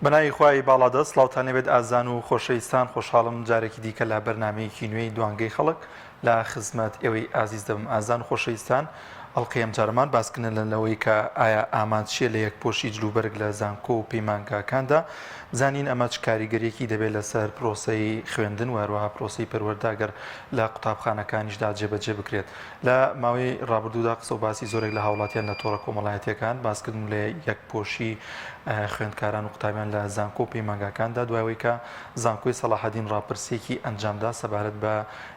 بەناوی خوای باڵادەست سڵاوتان لێبێت ئازان و خۆشەویستان خۆشحاڵم جارێکی دیکە لە بەرنمەیەکی نوێی دوانگەی خەڵک لە خزمەت ئێوەی ئازیز دەبم ئازان و خۆشەویستان ئەڵقەی ئەمجارەمان باسکردنە لە لەوەی کە ئایا ئامانج چییە لە یەکپۆشی جلوبەرگ لە زانکۆ و پەیمانگاکاندا بزانین ئەمە چ کاریگەریەکی دەبێت لەسەر پرۆسەی خوێندن و هەروەها پرۆسەی پەروەردە گەر لە قوتابخانەکانیشدا جێبەجێ بکرێت لە ماوەی ڕابردوودا قسە و باسی زۆرێک لە هاوڵاتیان لە تۆڕە کۆمەڵایەتیەکان باسکردن لە یەکپۆشی خوێندکاران و قوتابیان لە زانکۆ و پەیمانگاکاندا دوای ئەوەی کە زانکۆی سەڵاحەدین ڕاپرسیەکی ئەنجامدا سەبارەت بە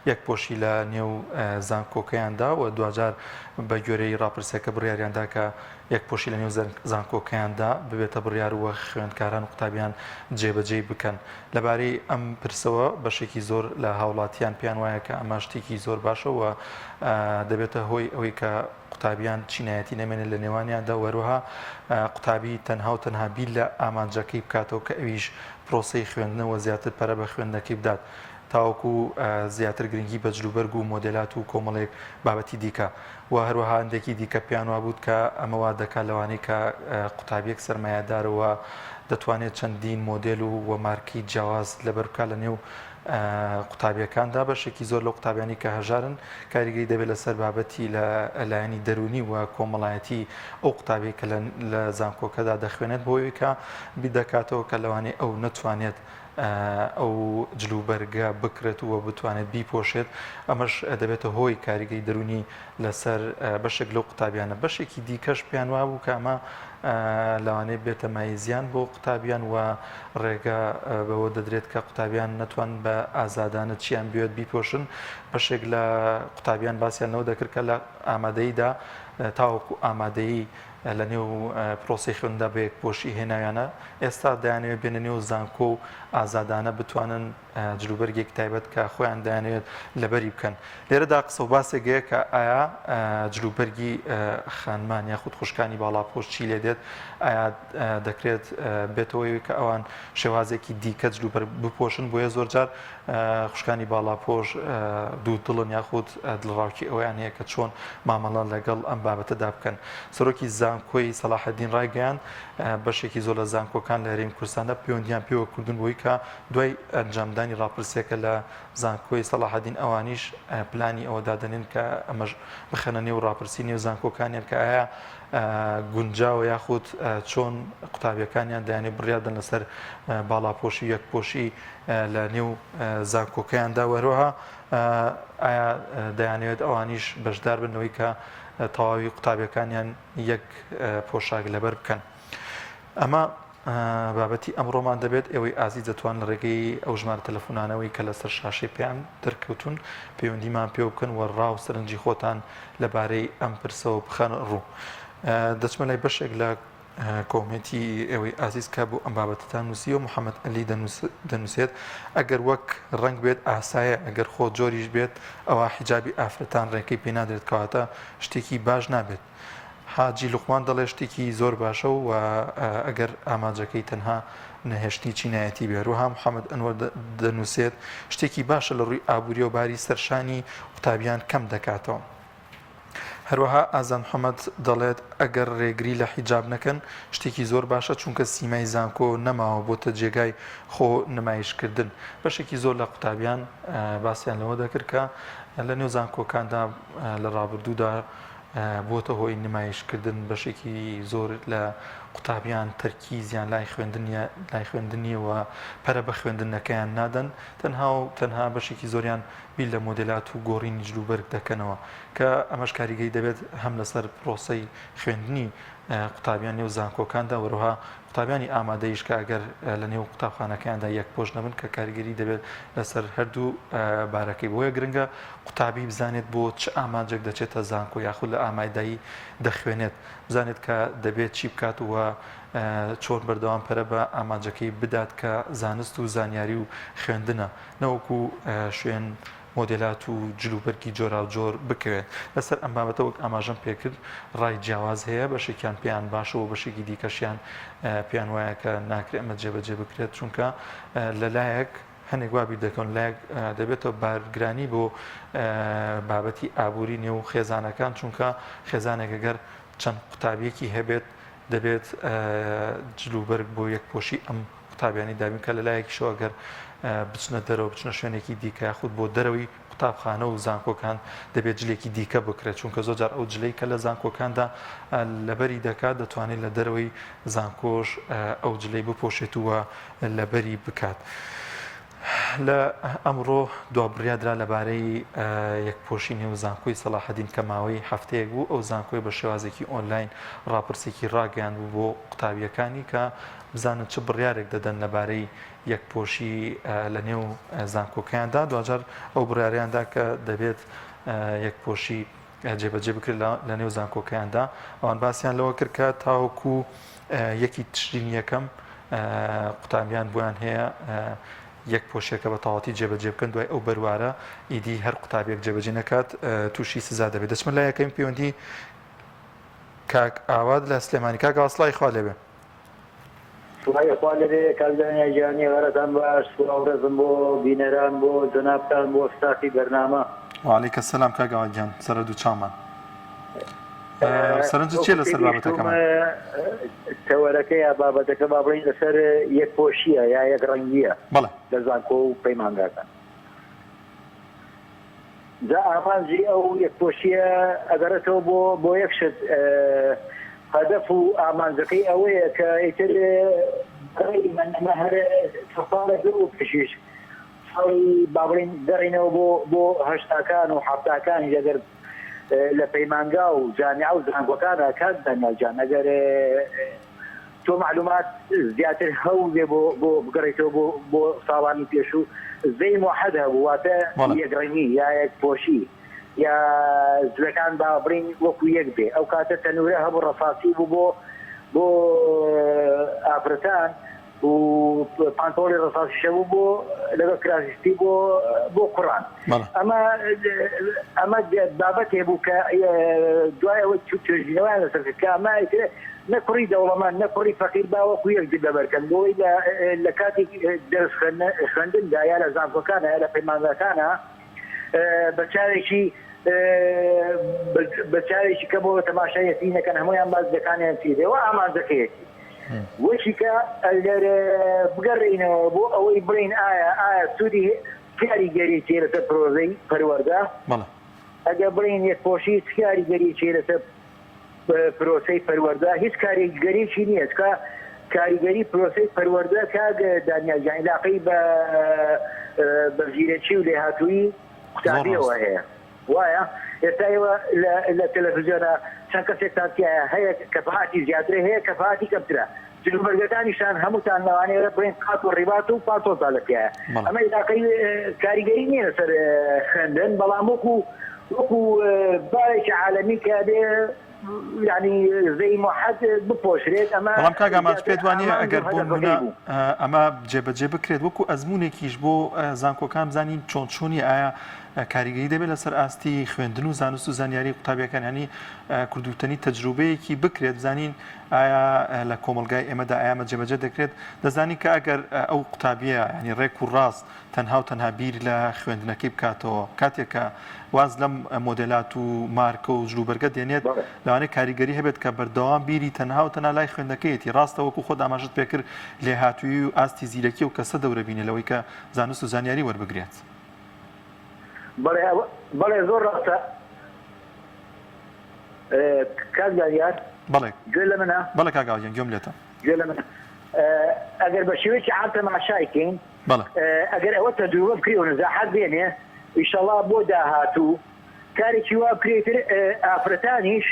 یەکپۆشی لە نێو زانکۆکەیاندا و دواجار بە گوێرەی ڕاپرسیەکە بڕیاریاندا کە یەکپۆشی لە نێو زانکۆکەیاندا ببێتە بڕیار و خوێندکاران و قوتابیان جێبەجێی بکەن. لەبارەی ئەم پرسەوە بەشێکی زۆر لە هاوڵاتیان پێیان وایە کە ئەمە شتێکی زۆر باشە و دەبێتە هۆی ئەوەی کە قوتابیان چینایەتی نەمێنێت لە نێوانیاندا و هەروەها قوتابی تەنها و تەنها بیر لە ئامانجەکەی بکاتەوە کە ئەویش پرۆسەی خوێندنەوە زیاتر پەرە بە خوێندنەکەی بدات تاوەکو زیاتر گرنگی بە جلوبەرگ و مۆدێلات و کۆمەڵێک بابەتی دیکە و هەروەها هەندێکی دیکە پێیان وابوو کە ئەمە وا دەکات لەوانەی کە قوتابیەک سەرمایەدارە و دەتوانێت چەندین مۆدێل و و مارکەی جیاواز لەبەر بکات لە نێو قوتابیەکاندا بەشێکی زۆر لەو قوتابیانی کە هەژارن کاریگەری دەبێت لەسەر بابەتی لە لایەنی دەروونی و کۆمەڵایەتی ئەو قوتابی کە لە زانکۆکەدا دەخوێنێت بۆ ئەوەی کە بیر دەکاتەوە کە لەوانەیە ئەو نەتوانێت ئەو جلوبەرگە بکڕێت و بتوانێت بیپۆشێت، ئەمەش دەبێتە هۆی کاریگەری دەروونی لەسەر بەشێک لەو قوتابیانە. بەشێکی دیکەش پێیان وابوو کە ئەمە لەوانەیە بێتە مایەی زیان بۆ قوتابیان و ڕێگە بەوە دەدرێت کە قوتابیان نەتوان بە ئازادانە چیان بوێت بیپۆشن. بەشێک لە قوتابیان باسیان لەوە دەکرد کە لە ئامادەییدا تاوەکو ئامادەیی لە نێو پرۆسەی خوێندندا بە یەکپۆشی هێناویانە، ئێستا دەیانەوێت بێنە نێو زانکۆ و ئازادانە بتوانن جلوبەرگێکی تایبەت کە خۆیان دەیانەوێت لەبەری بکەن. لێرەدا قسە و باسێک هەیە کە ئایا جلوبەرگی خانمان یاخود خوشکانی باڵاپۆش چی لێ دێت؟ ئایا دەکرێت بێتەوەی کە ئەوان شێوازێکی دیکە جلوبەرگ بپۆشن؟ بۆیە زۆرجار خوشکانی باڵاپۆش دوودڵن یاخود دڵڕاوکی ئەوەیان هەیە کە چۆن مامەڵە لەگەڵ ئەم بابەتەدا بکەن. سەرۆکی زانکۆی سەڵاحەدین ڕایگەیاند، بەشێکی زۆر لە زانکۆکان لە هەرێمی کوردستاندا پەیوەندییان پێوە کردوون بۆی کە دوای ئەنجامدانی ڕاپرسییەکە لە زانکۆی سەڵاحەدین ئەوانیش پلانی ئەوە دادەنێن کە ئەمەش بخەنە نێو ڕاپرسی نێو زانکۆکانیان کە ئایا گونجاوە یاخود چۆن قوتابیەکانیان دەیانێت بڕیار بدەن لەسەر باڵاپۆشی و یەکپۆشی لە نێو زانکۆکەیاندا و هەروەها ئایا دەیانەوێت ئەوانیش بەشدار بن لەوەی کە تەواوی قوتابیەکانیان یەک پۆشاک لەبەر بکەن. ئەمە بابەتی ئەمڕۆمان دەبێت ئێوەی ئازیز دەتوان لە ڕێگەی ئەو ژمارە تەلەفۆنانەوەی کە لەسەر شاشەی پێیان دەرکەوتون پەیوەندیمان پێوە بکەن و ڕا و سەرنجی خۆتان لەبارەی ئەم پرسەوە بخەن ڕوو. دەچمە لای بەشێک لە کۆمێنتی ئێوەی ئازیز کە بۆ ئەم بابەتەتان نووسیوە محەممەد عەلی دەنووسێت ئەگەر وەک ڕەنگ بێت ئاسایە ئەگەر خۆ جۆریش بێت ئەوا حیجابی ئافرەتان ڕێکەی پێ نادرێت کەواتە شتێکی باش نابێت حاجی لوقمان دەڵێ شتێکی زۆر باشە و ئەگەر ئامانجەکەی تەنها نەهێشتنی چینایەتی بێ هەروەها محەممەد ئەنوەر دەنووسێت شتێکی باشە لە ڕووی ئابووریەوە باری سەرشانی قوتابیان کەم دەکاتەوە. هەروەها ئازاد محەمەد دەڵێت، ئەگەر رێگری لە حیجاب نەکەن شتێکی زۆر باشە، چونکە سیمای زانکۆ نەماوە بۆتە جێگای خۆ نمایشکردن. بەشێکی زۆر لە قوتابیان باسیان لەوە دەکرد کە لە نێو زانکۆکاندا لە رابردوودا بووەتە هۆی نمایشکردن، بەشێکی زۆر لە قوتابیان تەرکیزیان لای خوێندن نییە و پەرە بە خوێندنەکەیان نادەن، تەنها و تەنها بەشێکی زۆریان بیر لە مۆدێلات و گۆڕینی جلوبەرگ دەکەنەوە کە ئەمەش کاریگەری دەبێت هەم لەسەر پرۆسەی خوێندنی قوتابیان نێو زانکۆکاندا وەروها قوتابیانی ئامادەیش کە ئەگەر لە نێو قوتابخانەکەیاندا یەکپۆش نەبن کە کاریگەری دەبێت لەسەر هەردوو بارەکەی بۆیە گرنگە قوتابی بزانێت بۆ چ ئامانجێک دەچێتە زانکۆ یاخود لە ئامادەیی دەخوێنێت بزانێت کە دەبێت چی بکات و چۆن بەردەوام پەرە بە ئامانجەکەی بدات کە زانست و زانیاری و خوێندنە نەوەکو شوێن مۆدێلات و جلوبەرگی جۆراوجۆر بکەوێت. لەسەر ئەم بابەتە وەک ئاماژەم پێکرد ڕای جیاواز هەیە، بەشێکیان پێیان باشە و بەشێکی دیکەشیان پێیان وایە کە ناکرێت ئەمە جێبەجێ بکرێت، چونکە لەلایەک هەنێک وا بیر دەکەن لایەک دەبێتەوە بارگرانی بۆ بابەتی ئابووری نێو خێزانەکان، چونکە خێزانێک گەر چەند قوتابیەکی هەبێت. دەبێت جلوبەرگ بۆ یەکپۆشی ئەم قوتابیانی دابین بکات، لەلایەکیشەوە گەر بچنە دەرەوە بچنە شوێنێکی دیکە یاخود بۆ دەرەوەی قوتابخانە و زانکۆکان دەبێت جلێکی دیکە بکرێت چونکە زۆر جار ئەو جلەی کە لە زانکۆکاندا لەبەری دەکات دەتوانێت لە دەرەوەی زانکۆش ئەو جلەی بپۆشێت و لەبەری بکات. لە ئەمڕۆ دوا بڕیاردرا لەبارەی یەکپۆشی نێو زانکۆی سەڵاحەدین کە ماوەی هەفتەیەک بوو ئەو زانکۆی بە شێوازێکی ئۆنلاین ڕاپرسێکی ڕاگەیاند بوو بۆ قوتابییەکانی کە بزانن چ بڕیارێک دەدەن لەبارەی یەکپۆشی لە نێو زانکۆکەیاندا دواجار ئەو بڕیاریاندا کە دەبێت یەکپۆشی جێبەجێ بکرێت لە نێو زانکۆکەیاندا ئەوان باسیان لەوە کرد کە تاوەکو یەکی تشرینی یەکەم قوتابیان بۆیان هەیە یەک پۆشیەکە بە تەواوەتی جێبەجێ بکەن دوای ئەو بەروارە ئیدی هەر قوتابیەک جێبەجێ نەکات تووشی سزا دەبێت دەچمە لای یەکەم پەیوەندی کاک ئاوات لە سلێمانی کاک ئاوات سڵاوی خوا لێبێ. سڵاوی خوا لێبێ کاک دانیال گیان ئێوارەتان باش سڵاو ڕێزم بۆ بینەران بۆ جەنابتان بۆ ستافی بەرنامە. وعلیک السلام کاک ئاوات گیان سەرەدوو چاومان. سەرنجت چیە لەسەر بابەتەکەمان؟ تەوەرەکە یا بابەتەکە با بڵێین لەسەر یەک پۆشیە یا یەک ڕەنگیە بەڵێ لە زانکۆ و پەیمانگاکان. جا ئامانجی ئەو یەکپۆشیە ئەگەڕێتەوە بۆ بۆ یەک شت هەدەف و ئامانجەکەی ئەوەیە کە ئیتر بەڕێی من ئەمە هەر ساڵێک بوو پێشیش ساڵی با بڵێین گەڕینەوە بۆ بۆ هەشتاکان و حەفتاکانیش ئەگەر لە پەیمانگا و جامیعە و زانکۆکانە کاک دانیال جان ئەگەر تۆ معلومات زیاتر هەوبێ بۆ بۆ بگەڕێیتەوە بۆ بۆ ساڵانی پێشوو زەی موحەد هەبوو واتە یەک ڕەنگی یا یەک پۆشی یا جلەکان با بڵێین وەکو یەک بێ ئەو کاتە تەنورە هەبوو ڕەساسی بوو بۆ بۆ ئافرەتان و پانتۆڵی ڕەساسیش هەبوو بۆ لەگەڵ کراسی سپی بۆ بۆ کوڕان ئەمە ئەمە بابەتێ بوو کە دوای ئەوەی توێژینەوەیان لەسەر کرد کە ئەمە ئیتر نە کوڕی دەوڵەمەند نە کوڕی فەقیر با وەکو یەک جل لەبەر کەن بۆی لە کاتی دەرس خوێندندا یا لە زانکۆکانە یا لە پەیمانگاکانە بە چاوێکی بە چاوێکی کەمەوە تەماشای یەکتری نەکەن هەموویان باس جلەکانیان چی بێ وە ئامانجەکەیەتی وەکی کە ئەگەر بگەڕێینەوە بۆ ئەوەی بڵێین ئایا ئایا سوودی کاریگەری چیە لەسەر پرۆژەی پەروەردە ئەگەر بڵێین یەکپۆشی چ کاریگەری چیە لەسەر پرۆسەی پەروەردە هیچ کاریگەریی نییە چکە کاریگەری پرۆسەی پەروەردە کاک دانیال گیان عیلاقەی بە بە زیرەکی و لێهاتوویی قوتابیەوە هەیە وایە ئێستا ئێوە لە تەلەفزیۆنە چەند کەسێکتان تیایە هەیە کەفاتی زیاترە هەیە کەفاتی کەمترە جلوبەرگەکانیشتان هەمووتان لەوانەیە بڵێن قات و ڕیبات و پانتۆڵتان لە تیایە ئەمە عیلاقەی کاریگەری نییە لەسەر خوێندن بەڵام وەکو وەکو باوێکی عالەمی کە بێ یعنی زەی موحەد بپۆشرێت ئەمە بەڵام کاک ئامانج پێت وانییە ئەگەر بۆ نمونە ئەمە جێبەجێ بکرێت وەکو ئەزمونێکیش بۆ زانکۆکان بزانین چۆن چۆنی ئایا کاریگەری دەبێت لەسەر ئاستی خوێندن و زانست و زانیاری قوتابیەکان ینی کوردوتەنی تەجروبەیەکی بکرێت بزانین ئایا لە کۆمەڵگای ئێمەدا ئایا ئەمە جێبەجێ دەکرێت؟ دەزانین کە ئەگەر ئەو قوتابییە یانی ڕێک و ڕاست تەنها و تەنها بیر لە خوێندنەکەی بکاتەوە کاتێک کە واز لەم مۆدێلات و مارکە و جلوبەرگە دێنێت لەوانەیە کاریگەری هەبێت کە بەردەوام بیری تەنها و تەنها لای خوێندنەکەیەتی ڕاستە وەکو خۆت ئاماژەت پێکرد لێهاتوویی و ئاستی زیرەکی ئەو کەسە دەورە بینێ لەوەی کە زانست و زانیاری وەربگرێت. بەڵێ بەڵێ زۆر ڕاستە. کاک دانیار بەڵێ گوێ لە منە؟ بەڵێ کاک ئاوا گیان گوێم لێتە. گوێ لە منە ئەگەر بە شێوەیەکی عام تەماشای کەین بەڵێ ئەگەر ئەوە تەجروبە بکرێ و نەزاحەت بێنێ ئیشەڵا بۆ داهاتوو کارێکی وا بکرێ تر ئافرەتانیش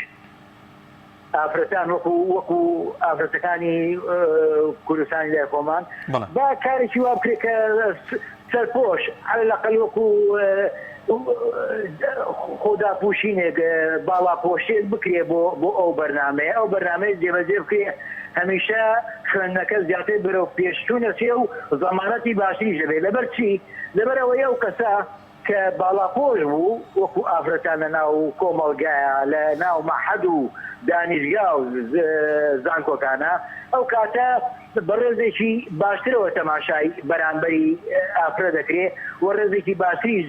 ئافرەتان وەکو وەکو ئافرەتەکانی کوردستانی لای خۆمان با کارێکی وا بکرێت کە سەرپۆش على الأقل وەکو خۆداپوشینێک باڵاپۆشێک بکرێ بۆ بۆ ئەو بەرنمەیە ئەو بەرنمەیە جێبەجێ بکرێ هەمیشە خوێندنەکە زیاتر بەرەو پێشچوونە چێ و زەمانەتی باشتریش دەبێت لەبەر چی لەبەر ئەوەی ئەو کەسە کە باڵاپۆش بوو وەکو ئافرەتان لە ناو کۆمەڵگایا لە ناو مەعهەد و دانیشگا و زانکۆکانا ئەو کاتە بە ڕێزێکی باشترەوە تەماشای بەرامبەری ئافرەت دەکرێ و ڕێزێکی باشتریش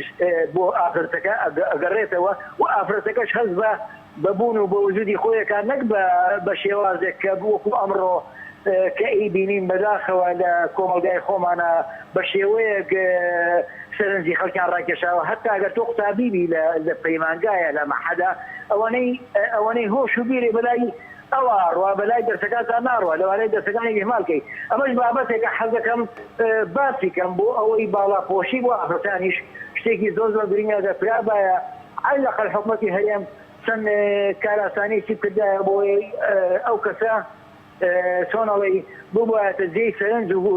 بۆ ئافرەتەکە ئەگەڕێتەوە و ئافرەتەکەش هەست بە. بە بوون و بە وجودی خۆی ئەکا نەک بە بە شێوازێک کە وەکو ئەمڕۆ کە ئەیبینین بەداخەوە لە کۆمەڵگای خۆمانا بە شێوەیەک سەرنجی خەڵکیان ڕاکێشاوە هەتا گەر تۆ قوتابی بی لە لە پەیمانگایە لە مەعهەدا ئەوەنەی ئەوەنەی هۆش و بیرێ بەلای ئەوا ئەڕوا بەلای دەرسەکانتا ناڕوا لەوانەیە دەرسەکانی ئیهمال کەی ئەمەش بابەتێکە حەزەکەم باسی کەم بۆ ئەوەی باڵاپۆشی بۆ ئافرەتانیش شتێکی زۆر زۆر گرنگە گەر کرابایە عەلە الأقل حکومەتی هەرێم چەند کارئاسانیەکی بکردایە بۆ ئەو کەسە چۆن ئەڵێی ببوایەتە جێی سەرنج و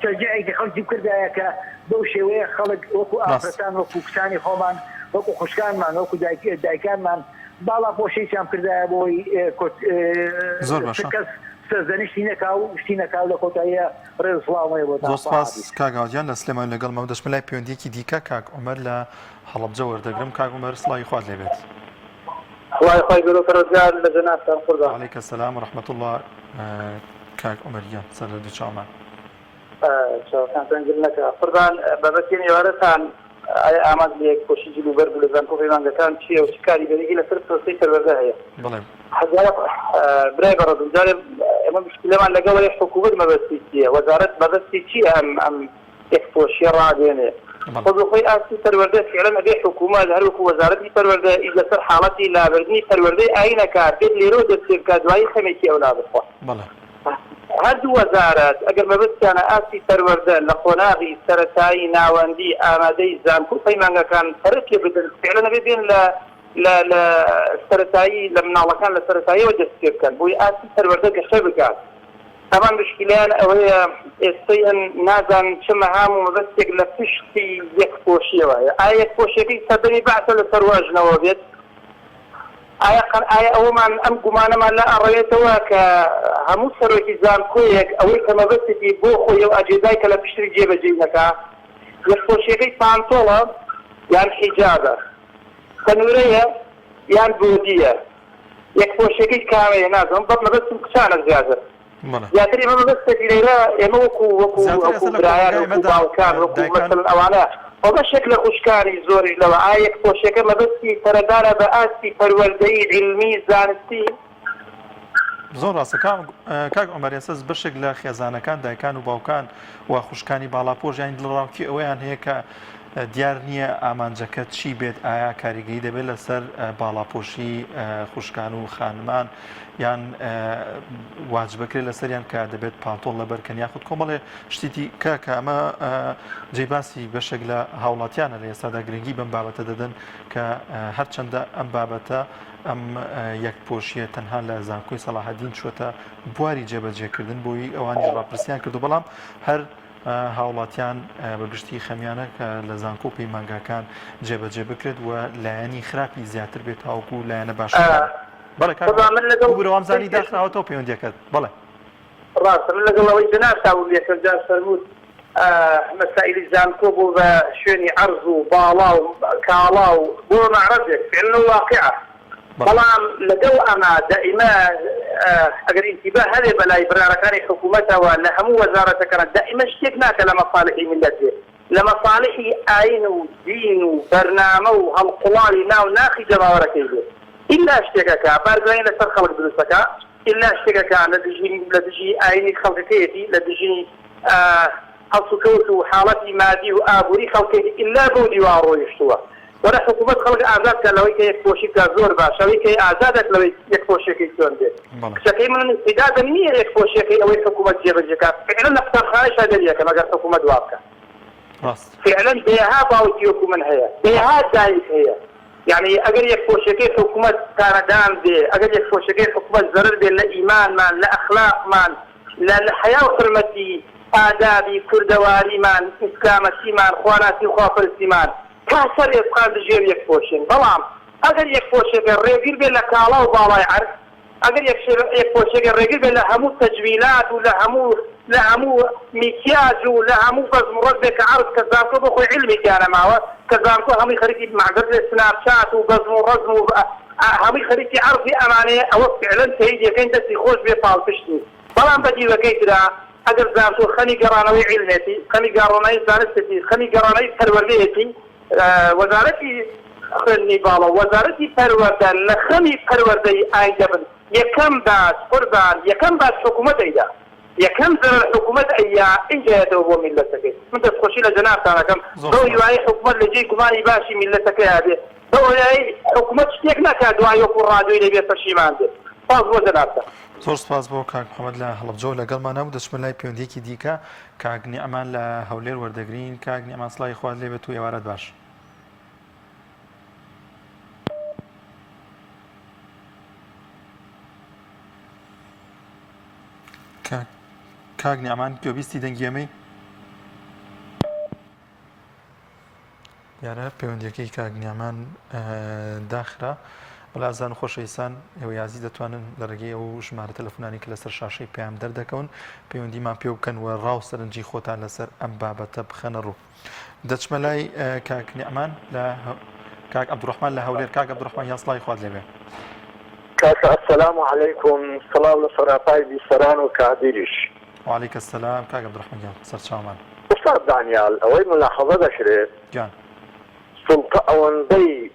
تەشجیعێکی خەڵکی بکردایە کە بەو شێوەیە خەڵک وەکو ئافرەتان وەکو کچانی خۆمان وەکو خوشکانمان وەکو دایکانمان باڵاپۆشییان بکردایە بۆی زۆر باشە کەس سەرزەنشتی نەکا و شتی نەکا و لە کۆتاییە ڕێز و سڵاوم هەیە بۆتان زۆر سپاس کاک ئاوجیان لە سلێمانی لەگەڵمە دەچمە لای پەیوەندیەکی دیکە کاک عومەر لە هەڵەبجە وەردەگرم کاک عومەر سڵاوی خوات لێبێت. سڵاوی خوای گەورەو پەروەردگار لە جەنابتان قوربان. وعلیک السلام و رحمە اللە کاک عومەر گیان سەر لە دوو چاومان. چاوەکانتان گل نەکا قوربان. بابەتی ئەم ئێوارەتان ئایا ئامانج لە یەکپۆشی جل و بەرگ و لە زانکۆ و پەیمانگەکان چییە و چ کاریگەریی لەسەر پرۆسەی پەروەردە هەیە؟ بەڵێ. هەزارە برای بەڕێزم جارێ ئێمە مشکلەمان لەگەڵ ئەوەیە حکوومەت مەبەستی چییە وەزارەت مەبەستی چییە ئەم ئەم یەکپۆشیە ڕادێنێ خۆ بۆ خۆی ئاستی پەروەردە فیعلەن ئەبێ حکوومەت هەر وەکوو وەزارەتی پەروەردە ئیش لەسەر حاڵەتی لابردنی پەروەردەی ئایین ئەکا بێت لێرەوە دەست پێ بکا دوایی خەمێکی ئەولا بخوا. بەڵێ. هەردوو وەزارەت ئەگەر مەبەستیانە ئاستی پەروەردە لە قۆناغی سەرەتایی، ناوەندی، ئامادەیی، زانکۆ و پەیمانگاکان پەرە پێ بدەن فیعلەن ئەبێ بێن لە لە لە سەرەتایی لە مناڵەکان لە سەرەتاییەوە دەست پێ بکەن بۆی ئاستی پەروەردە گەشە بکات. ئەمان مشکیلەیان ئەوەیە ئێستەیان نازانن چ مەهام و مەبەستێک لە پشتی یەکپۆشیەوە هەیە. ئایا یەکپۆشیەکەی سەردەمی بەعسە لەسەر واژنەوە بێت؟ ئایا قەر ئایا ئەوەمان ئەم گومانەمان لا ئەڕەوێتەوە کە هەموو سەرۆکی زانکۆیەک ئەوەی کە مەبەستێتی بۆ خۆی و ئەجێندای کە لە پشتری جێبەجێی نەکا؟ یەکپۆشیەکەی پانتۆڵە یان حیجابە؟ تەنورەیە یان بۆدیە؟ یەکپۆشیەکەی کامەیە نازانم بەس مەبەستم کچانە زیاتر زیاتر ئێمە مەبەستێکی لێرە ئێمە وەکو وەکو وەکو برایان وەکو باوکان وەکو مەسەلەن ئەوانە و بەشێک لە خوشکانی زۆریش لەوە ئایا یەکپۆشیەکە مەبەستی پەرەدانە بە ئاستی پەروەردەیی عیلمی زانستی؟ زۆر ڕاستە کاک عومەر ئێستا بەشێک لە خێزانەکان دایکان و باوکان و خوشکانی باڵاپۆش یانی دڵەڕاوکی ئەوەیان هەیە کە دیار نییە ئامانجەکە چی بێت ئایا کاریگەری دەبێت لەسەر باڵاپۆشی خوشکان و خانمان یان واجبەکرێت لەسەریان کە دەبێت پانتۆڵ لەبەرکەن یاخود کۆمەڵێ شتی دیکە کە ئەمە جێی باسی بەشێک لە هاوڵاتیانە لە ئێستادا گرنگی بەم بابەتە دەدەن کە هەرچەندە ئەم بابەتە ئەم یەکپۆشیە تەنها لە زانکۆی سەڵاحەدین چووەتە بواری جێبەجێکردن بۆی ئەوانیش ڕاپرسیان کردو بەڵام هەر هاوڵاتیان بە گشتی خەمیانە کە لە زانکۆ و پەیمانگاکان جێبەجێ بکرێت و لایەنی خراپی زیاتر بێت تاوەکو لایەنە باشەکان. بەڵێ کاک ببورە وامزانی داخراوەتەوە پەیوەندیەکەت. بەڵێ. ڕاستە من لەگەڵ ئەوەی جەنابتا بووم یەکەم جار فەرمووت مەسائیلی زانکۆ بوو بە شوێنی عەرز و باڵا و کاڵا و بووە مەعرەزێک فعلا و واقیعە بەڵام لەگەڵ ئەمە دائیمە ئەگەر ئینتیبا هەبێ بەلای بڕیارەکانی حکوومەتەوە لە هەموو وەزارەتەکان دائیمە شتێک ناکە لە مەسالحی میللەت بێ لە مەسالحی ئاین و دین و بەرنامە و هەڵقوڵاوی ناو ناخی جەماوەرەکەی بێ ئیلا شتێک ئەکا بارگرانی لەسەر خەڵک دروست ئەکا ئیلا شتێک ئەکا لە دژی لە دژی ئاینی خەڵکەکەیەتی لە دژی هەڵسوکەوت و حاڵەتی مادی و ئابووری خەڵکەیەتی ئیلا بەو دیوا ڕۆیشتووە وەرە حکوومەت خەڵک ئازاد بکات لەوەی کە یەکپۆشی بکات زۆر باشە ئەوەی کە ئازادە لەوەی یەکپۆشیەکەی چۆن بێت کچەکەی من ئیستیدادم نییە یەکپۆشیەکەی ئەوەی حکوومەت جێبەجێ کات فعلا لە قوتابخانەشا دەریەکەم ئەگەر حکوومەت وا بکات فعلا دەیەها باوکی وەکو من هەیە دەیەها دایک هەیە یەعنی ئەگەر یەکپۆشیەکەی حکوومەت تانەدان بێ ئەگەر یەکپۆشیەکەی حکوومەت زەرەر بێ لە ئیمانمان لە ئەخلاقمان لە لە حەیا و حورمەتی ئادابی کوردەواریمان ئیسلامەتیمان خواناسی و خواپەرستیمان تا سەر ئێسقان دژی ئەو یەکپۆشیەن بەڵام ئەگەر یەکپۆشیەکە ڕێگر بێت لە کاڵا و باڵای عەرز ئەگەر یەکپۆشیەکە ڕێگر بێت لە هەموو تەجمیلات و لە هەموو لە هەموو میکیاج و لە هەموو بەزم و ڕەز بێت کە عەرز کە زانکۆ بۆ خۆی عیلمی تیا نەماوە کە زانکۆ هەمووی خەریکی مەعزەرت بێت سناپ چات و بەزم و ڕەزم و هەمووی خەریکی عەرزی ئەمانەیە ئەوە فعلەن تەییدیەکەین دەستی خۆش بێ پاڵپشتی بەڵام بە دیوەکەی ترا ئەگەر زانکۆ خەمی گەڕانەوەی عیلمێتی، خەمی گاڕۆنای زانستێتی، خەمی گەڕانەوەی پەروەردەیەتی، وەزارەتی. خوێندنی باڵا و وەزارەتی پەروەردە لە خەمی پەروەردەی ئایندە بن یەکەم باج قوربان یەکەم باج حکومەت ئەیدا یەکەم زەرەر حکومەت ئەیا ئینجا یەتەوە بۆ میللەتەکەی من دەستخۆشی لە جەنابتان ئەکەم زۆر بەو سوپاس. هیوایەی حکومەت لە جێی گومانی باشی میللەتەکەیا بێ بەو هیوایەی حکومەت شتێک نەکا دوای وەکو ڕادیۆی لێ بێ پەشیمان بێ سوپاس بۆ جەنابتان. زۆر سوپاس بۆ کاک محمد لە هەڵەبجەوە لەگەڵمانە و دەچمە لای پەیوەندیەکی دیکە کاک نیعمان لە هەولێر وەردەگرین کاک نیعمان سڵاوی خوات لێبێت و ئێوارەت باش. کاک نیعمان گوێبیستی دەنگی ئێمەی؟ دیارە پەیوەندیەکەی کاک نیامان داخرا بەڵێ ئازان و خۆشەویستان ئێوە یازی دەتوانن لە ڕێگەی ئەو ژمارە تەلەفۆنانی کە لەسەر شاشەی پەیام دەردەکەون پەیوەندیمان پێ بکەن و ڕاو سەرنجی خۆتان لەسەر ئەم بابەتە بخەنە ڕوو دەچمە لای کاک نیعمان لە کاک عەبدوڕەحمان لە هەولێر کاک عەبدوڕەحمان یان سڵاوی خوات لێبێ. کاکە السلام علیکم سڵاو لە سەراپای بیسەران و کادیریش. وعلیک السلام کاک عبدالرحمن گیان سەرچاومان. ئوستاد دانیال ئەوەی مولاحەزە دەکرێت گیان. سوڵتە ئەوەندەی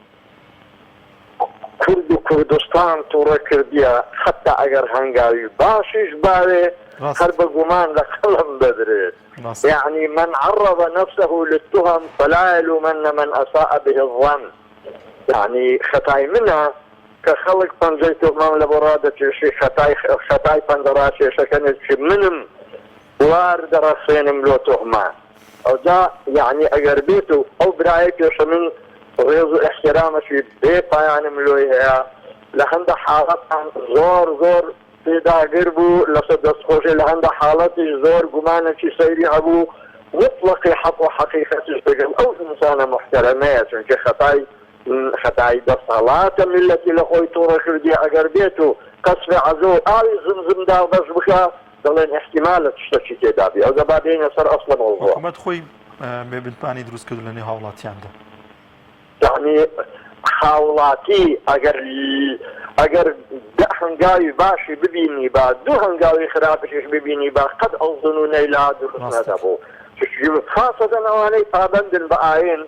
کورد و کوردستان توڕە کردیە حەتا ئەگەر هەنگاوی باشیش باوێ ڕاست. هەر بە گومان لە قەڵەم دەدرێت ڕاست. یەعنی من عرض نفسه للتهم فلا یلومن من اساء به الظن یەعنی خەتای منە کە خەڵک پەنجەی توهمەم لە بۆ ڕادەکێشی خەتای خەتای پەنجە ڕاکێشەکە نیە چ منم بوار دەڕەخسێنم لۆ توهمە ئەوجا یەعنی ئەگەر بێت و ئەو برایەی پێشە من ڕێز و ئیحتیرامەکی بێ پایانم لۆی هەیە لە هەندە حاڵەتان زۆر زۆر پێداگر بوو لەسەر دەستخۆشی لە هەندە حاڵەتیش زۆر گومانێکی سەیری هەبوو موتڵەقی حەق و حەقیقەتیش دەگەڵ ئەو ئینسانە موحتەرەمەیە چونکە خەتای خەتای دەسەڵاتە میللەتی لە خۆی توڕە کردیە ئەگەر بێت و قەسفی عەزۆ و ئاوی زمزم دابەش بکا دەڵێن ئیحتیمالە شتەکی تێدا بی ئەوجا با بێینە سەر ئەسڵە مەوزوع. حکومەت خۆی بێ متمانەی دروست کردو لە نێو هاوڵاتیاندا. یەعنی هاوڵاتی ئەگەر ئەگەر دە هەنگاوی باشی ببینیبا دوو هەنگاوی خراپیش ببینیبا قەت ئەو زنونەی لا دروست نەدەبوو خاسەتەن ئەوانەی پابەندن بە ئاین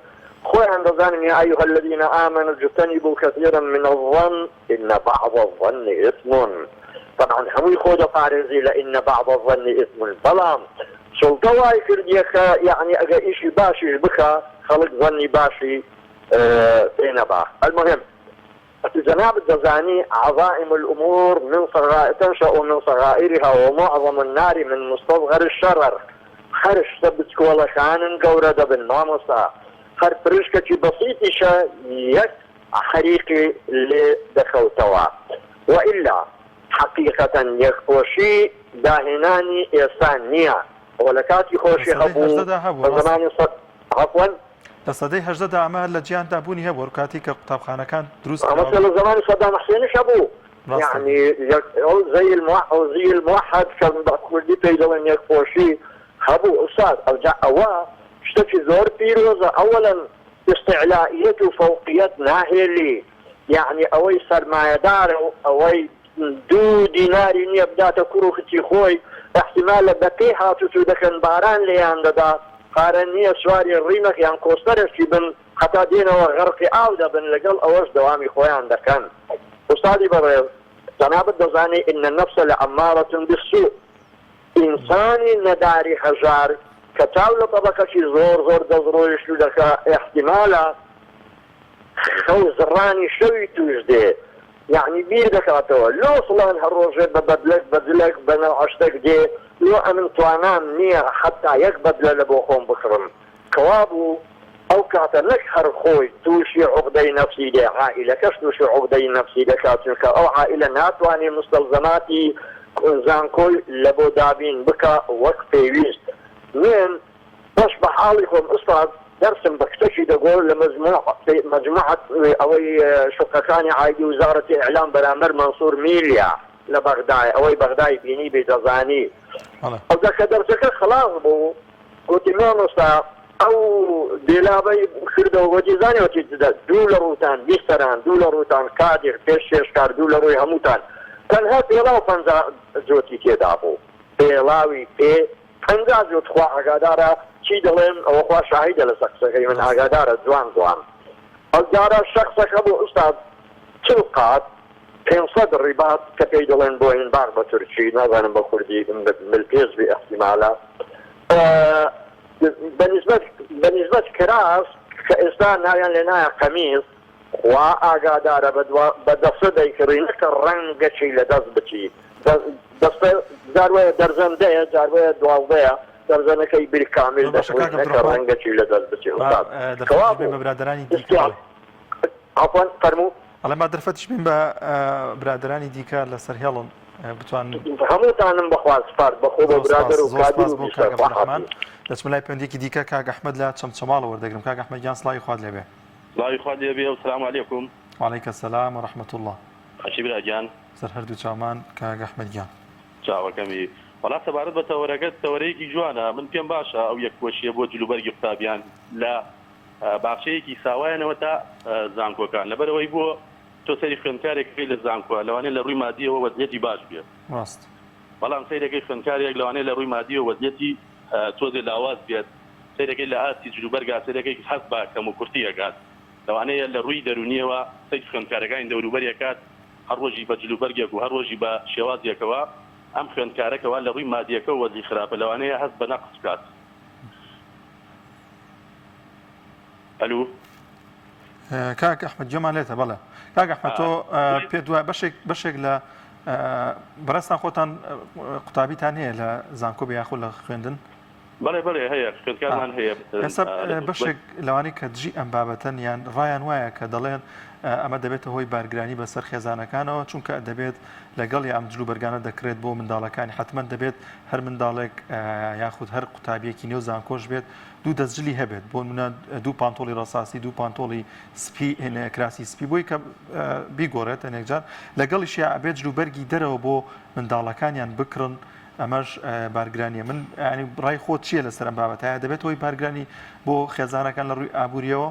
خۆیان دەزانن یا ایها الذین آمنوا اجتنبوا کثیرا من الظن ان بعض الظن اثم طبعا هەمووی خۆ دەپارێزی لە ان بعض الظن اثم بەڵام سوڵتە وای کردیە کە یەعنی ئەگەر ئیشی باشیش بکا خەڵک زەنی باشی پێ نەبا المهم ئەتو جەنابت دەزانی عظائم الامور من صغائر تنشأ من صغائرها ومعظم النار من مستصغر الشرر هەر شتە بچکۆڵەکانن گەورە دەبن مامۆستا هەر پرشکەکی بەسیتیشە یەک حەریقی لێ دەکەوتەوە وئیلا حەقیقەتەن یەکپۆشی داهێنانی ئێستا نییە ئەوە لە کاتی لە خۆشی سەدەی هەبوو هەژدەدا هەبوو بە ڕاستە. زەمانی سە عەفوەن. لە سەدەی هەژدەدا ئەمە لە جیهاندا بوونی هەبوو هەر کاتی کە قوتابخانەکان دروست مامۆستا کراون. لە زەمانی سەدام حسێنیش هەبوو ڕاستە. یەعنی یەک ئەو زەی الموح ئەو زی الموحد کە بە کوردی پێی دەڵێن یەکپۆشی هەبوو ئوستاد ئەوجا ئەوە شتەکی زۆر پیرۆزە ئەوەلەن ئیستعلائیەت و فەوقیەت ناهێلی یەعنی ئەوەی سەرمایەدارە و ئەوەی دوو دیناری نیە بداتە کوڕ و کچی خۆی ئیحتیمالە بە پێ هاتوچو دەکەن باران لێیان دەدا پارە نیە سواری ڕیمەک یان کۆستەرێکی بن هەتا دێنەوە غەرقی ئاو دەبن لەگەڵ ئەوەش دەوامی خۆیان دەکەن ئوستادی بەڕێز جەنابت دەزانی ان النفس لامارە بالسوء ئینسانی نەداری هەژار کە چاو لە تەبەقەکی زۆر زۆر دەستڕۆیشتوو دەکا ئیحتیمالە خەو زڕانی شەوی توش دێ یەعنی بیر دەکاتەوە لۆ فڵان هەر ڕۆژێ بە بەدلەک بە جلەک بە نەوعە شتەک دێ لۆ ئەمن توانام نیە حەتا یەک بەدلە لە بۆ خۆم بکڕم کەوابوو ئەو کاتە نەک هەر خۆی توشی عوقدەی نەفسی دێ عائیلەکەش توشی عوقدەی نەفسی دەکات چونکە ئەو عائیلە ناتوانێ مستەلزەماتی زانکۆی لە بۆ دابین بکا وەک پێویست من بەش بە حاڵی خۆم ئوستاد دەرسم بە کچەکی دەگۆ لە مەجموعە ئەوەی شوقەکانی عایدی وزارەتی ئیعلام بەرامبەر مەنسور میلیا لە بەغدای ئەوەی بەغدای بینی بی دەزانی ئەوجا کە دەرسەکە خەڵاس بوو گوتی مامۆستا ئەو دێلابەی کردەوە گوتی زانی وتی دوو لە ڕووتان بیستەران دوو لە ڕووتان کادر پێش شێشکار دوو لە ڕووی هەمووتان تەنها پێڵاو 50 جۆتی تێدا بوو پێڵاوی پێ 50 جوت خوا ئاگادارە چی دەڵێم ئەوە خوا شاهیدە لەسەر قسەکەی من ئاگادارە جوان جوان. ئەوجارە شەخسەک هەبوو ئوستاد چل قات 500 ڕیبات کە پێی دەڵێن بۆینباغ بە تورکی نازانم بە کوردی ملپێچ بێ ئیحتیمالە بە نیسبەت بە نیسبەت کراس کە ئێستا ناویان لێ نایە قەمیس خوا ئاگادارە بە دوا بە دەستە دەیکڕی نەکە ڕەنگەکی لە دەست بچی دەستە جار وایە دەرزەن دەیە جار وایە دوازدەیە دەرزەنەکەی بیرکامیل زۆر باشە دەکڕی کاک نەکە عەبدولڕەحمان ڕەنگەکی لە دەست بچی با ئوستاد دەرفەتیش کەوابوو بێن بە برادەرانی دیکە ئیستیع بڵێ. عەفوەن فەرموو. ئەڵێم با دەرفەتیش بێن بە برادەرانی دیکە لەسەر هێڵن بتوانن. هەمووتانم بەخوا سپارد بەخۆ بە زۆر سپاس برادەر و زۆر کادر سپاس و بۆ بیسەر کاک خوا عەبدولڕەحمان. حافیز. دەچمە لای پەیوەندییەکی دیکە کاک ئەحمەد لە چەمچەماڵەوە وەردەگرم. کاک ئەحمەد گیان سڵاوی خوات لێ بێ. سڵاوی خوات لێ بێ و سلام علیکم. وعلیک السلام و رحمە اللە. باشی برا گیان. سەر هەردوو چاومان کاک ئەحمەد گیان. چاوەکەمی. وەڵا سەبارەت بە تەوەرەکەت تەوەرەیەکی جوانە من پێم باشە ئەو یەکپۆشیە بۆ جلوبەرگی قوتابیان لە باخچەیەکی ساوایانەوە تا زانکۆکان لەبەرئەوەی بۆ تۆ سەیری خوێندکارێک ئەکەی لە زانکۆ لەوانەیە لە ڕووی مادیەوە وەزعیەتی باش بێ ڕاست. بەڵام سەیرەکەی خوێندکارێک لەوانەیە لە ڕووی مادیەوە وەزعیەتی تۆزێ لاواز بێت سەیرەکەی لە ئاستی جلوبەرگا سەیرەکەی هەست بە کەموکورتی ئەکات لەوانەیە لە ڕووی دەروونیەوە سەیری خوێندکارەکانی دەوروبەری ئەکات هەر ڕۆژی بە جلوبەرگێک و هەر ڕۆژی بە شێوازێکەوە ئەم خوێندکارە کەوا لە ڕووی مادیەکەوە وەزعی خراپە لەوانەیە هەست بە نەقس بکات. ئەلو. کاک ئەحمەد گوێمان لێتە بەڵێ کاک ئەحمەد تۆ پێت وایە بەشێک بەشێک لە بەڕێزتان خۆتان قوتابیتان هەیە لە زانکۆ بێ یاخود لە خوێندن؟ بەڵێ بەڵێ هەیە خوێندکارمان هەیە. ئێستا بەشێک لەوانەی کە دژی ئەم بابەتەن یان ڕایان وایە کە دەڵێن ئەمە دەبێتە هۆی بارگرانی بەسەر خێزانەکانەوە چونکە دەبێت لەگەڵ یا ئەم جلوبەرگانە دەکرێت بۆ منداڵەکانی حتمما دەبێت هەر منداڵێک یاخود هەر قوتابیەکی نێو زانکۆش بێت دوو دەستجلی هەبێت بۆ منە دوو پانتۆڵی ڕەساسی دوو پانتۆڵی سپی کراسی سپی بۆی کە بیگۆڕێت هەنێکجار لەگەڵیشیا ئەبێت جلوبەرگی دەرەوە بۆ منداڵەکانیان بکڕن ئەمەش بارگرانیە من ینی ڕای خۆت چییە لەسەر ئەم بابەتە دەبێت هۆی بارگرانی بۆ خێزانەکان لە ڕووی ئابووریەوە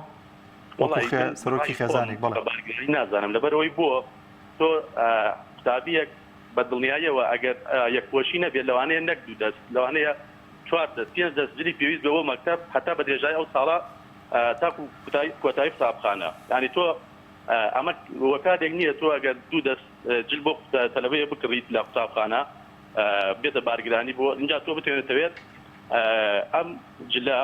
سەرۆکی خێزانێک بەڵێ بارگرانی نازانم لەبەرەوەی بۆ تۆ قوتابیەک بە دڵنیاییەوە ئەگەر یەکپۆشی نەبێت لەوانەیە نەک دوو دەست لەوانەیە چوار دەست پێنج دەست جلی پێویست بێ بۆ مەکتەب هەتا بە درێژای ئەو ساڵە تاکو کۆتایی قوتابخانە یانی تۆ ئەمە وەکاتێک نییە تۆ ئەگەر دوو دەست جل بۆ تەلەبەیە بکڕیت لە قوتابخانە بێتە بارگرانی بۆ اینجا تۆ بتوێنێتەوێت ئەم جلە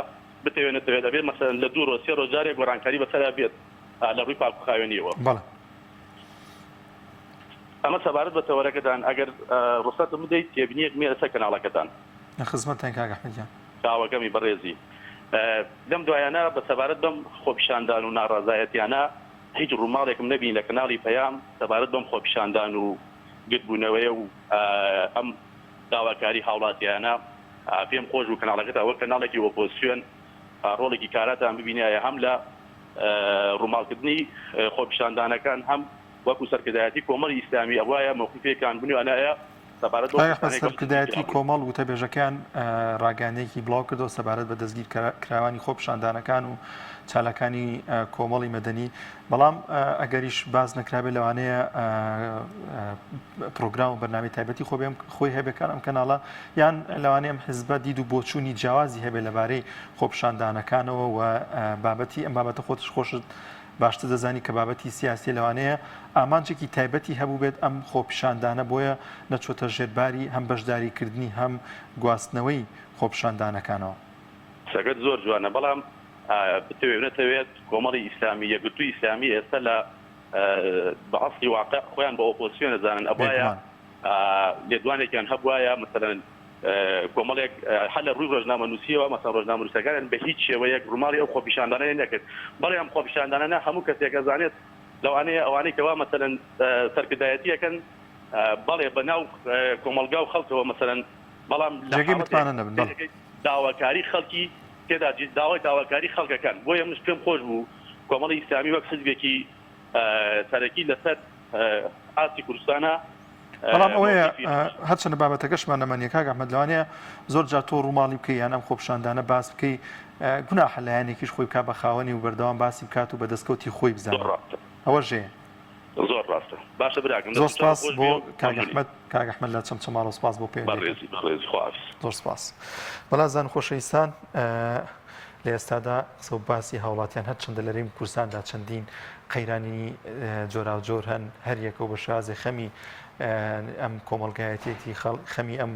بتوێنێتەوێت ئەبێت مەسەلەن لە دوو ڕۆژ سێ ڕۆژ جارێک گۆڕانکاری بەسەرا بێت لە ڕووی پاک و خاوێنیەوە. بەڵێ. ئەمە سەبارەت بە تەوەرەکەتان ئەگەر ڕوخسەتم بدەیت تێبینیەکم هەیە لەسەر کەناڵەکەتان. لە خزمەتتاین کاک ئەحمەد گیان. چاوەکەمی بەڕێزی لەم دوایانە بە سەبارەت بەم خۆپیشاندان و ناڕازایەتیانە هیچ ڕووماڵێکم نەبینی لە کەناڵی پەیام سەبارەت بەم خۆپیشاندان و گردبوونەوەیە و ئەم داواکاری هاوڵاتیانە پێم خۆش بوو کەناڵەکەتان وەک کەناڵێکی ئۆپۆزسیۆن ڕۆڵێکی کاراتان ببینایە هەم لە ڕووماڵکردنی خۆپیشاندانەکان هەم وەکو سەرکردایەتی کۆمەڵی ئیسلامی ئەبوایە مەوقیفێکان بنوانایە سەبارەت بەو ئایا ئەحمەد کەسانەی کە سەرکردایەتی دەستگیرکرابوون. کۆمەڵ وتەبێژەکەیان ڕاگەیاندنێکی بڵاوکردەوە سەبارەت بە دەستگیرکراوانی خۆپیشاندانەکان و چالاکانی کۆمەڵی مەدەنی، بەڵام ئەگەریش باس نەکرابێت لەوانەیە پرۆگرام و بەرنامەی تایبەتی خۆی هەبێت کار ئەم کەناڵە یان لەوانەیە ئەم حزبە دید و بۆچوونی جیاوازی هەبێت لەبارەی خۆپیشاندانەکانەوە و بابەتی ئەم بابەتە خۆتش خۆشت باشتر دەزانی کە بابەتی سیاسیە لەوانەیە ئامانجێکی تایبەتی هەبووبێت ئەم خۆپیشاندانە بۆیە نەچۆتە ژێر باری هەم بەشداری کردنی هەم گواستنەوەی خۆپیشاندانەکانەوە. قسەکەت زۆر جوانە بەڵام بتەوێ و نەتەوێت کۆمەڵی ئیسلامی یەکگرتووی ئیسلامی ئێستا لە بە ئەسڵی واقع خۆیان بە ئۆپۆزسیۆن ئەزانن ئەبوایە بێگومان. لێدوانێکیان هەبوایە مەسەلەن کۆمەڵێک هەر لە ڕووی ڕۆژنامەنووسیەوە مەسەلەن ڕۆژنامەنووسەکانیان بە هیچ شێوەیەک ڕووماڵی ئەو خۆپیشاندانەیان نەکرد بەڵێ ئەم خۆپیشاندانانە هەموو کەسێک ئەزانێت لەوانەیە ئەوانەی کەوا مەسەلەن سەرکردایەتی ئەکەن بەڵێ بە ناو کۆمەڵگا و خەڵکەوە مەسەلەن بەڵام لە جێگەی حاڵەتێک متمانە نەبن بەڵێ. داواکاری خەڵکی تێدا داوای داواکاری خەڵکەکان بۆیە منش پێم خۆش بوو کۆمەڵی ئیسلامی وەک حزبێکی سەرەکی لەسەر ئاستی کوردستانە بەڵام ئەوەیە هەرچەندە بابەتەکەشمان نەمەنیە کاک ئەحمەد لەوانەیە زۆر جار تۆ ڕووماڵی بکەی یان ئەم خۆپیشاندانە باس بکەی گوناحە لایەنێکیش خۆی بکات بە خاوەنی و بەردەوام باسی بکات و بە دەستکەوتی خۆی بزانێت ئەوەش هەیە. زۆر ڕاستە باشە براکەم زۆر دەست و چاو سپاس خۆش بۆ بێ و کاک مەمنونی. ئەحمەد کاک ئەحمەد لە چەمچەماڵەوە سپاس بۆ پەیوەندیەکەت. بەڕێزی بەڕێزی خواحافیز. زۆر سپاس بەڵازان خۆشەویستان. لە ئێستادا قسە و باسی هاوڵاتیان هەرچەندە لە هەرێمی کوردستاندا چەندین قەیرانی جۆراوجۆر هەن هەریەکە و بە شێوازێ خەمی ئەم کۆمەڵگایەتێتی خەمی ئەم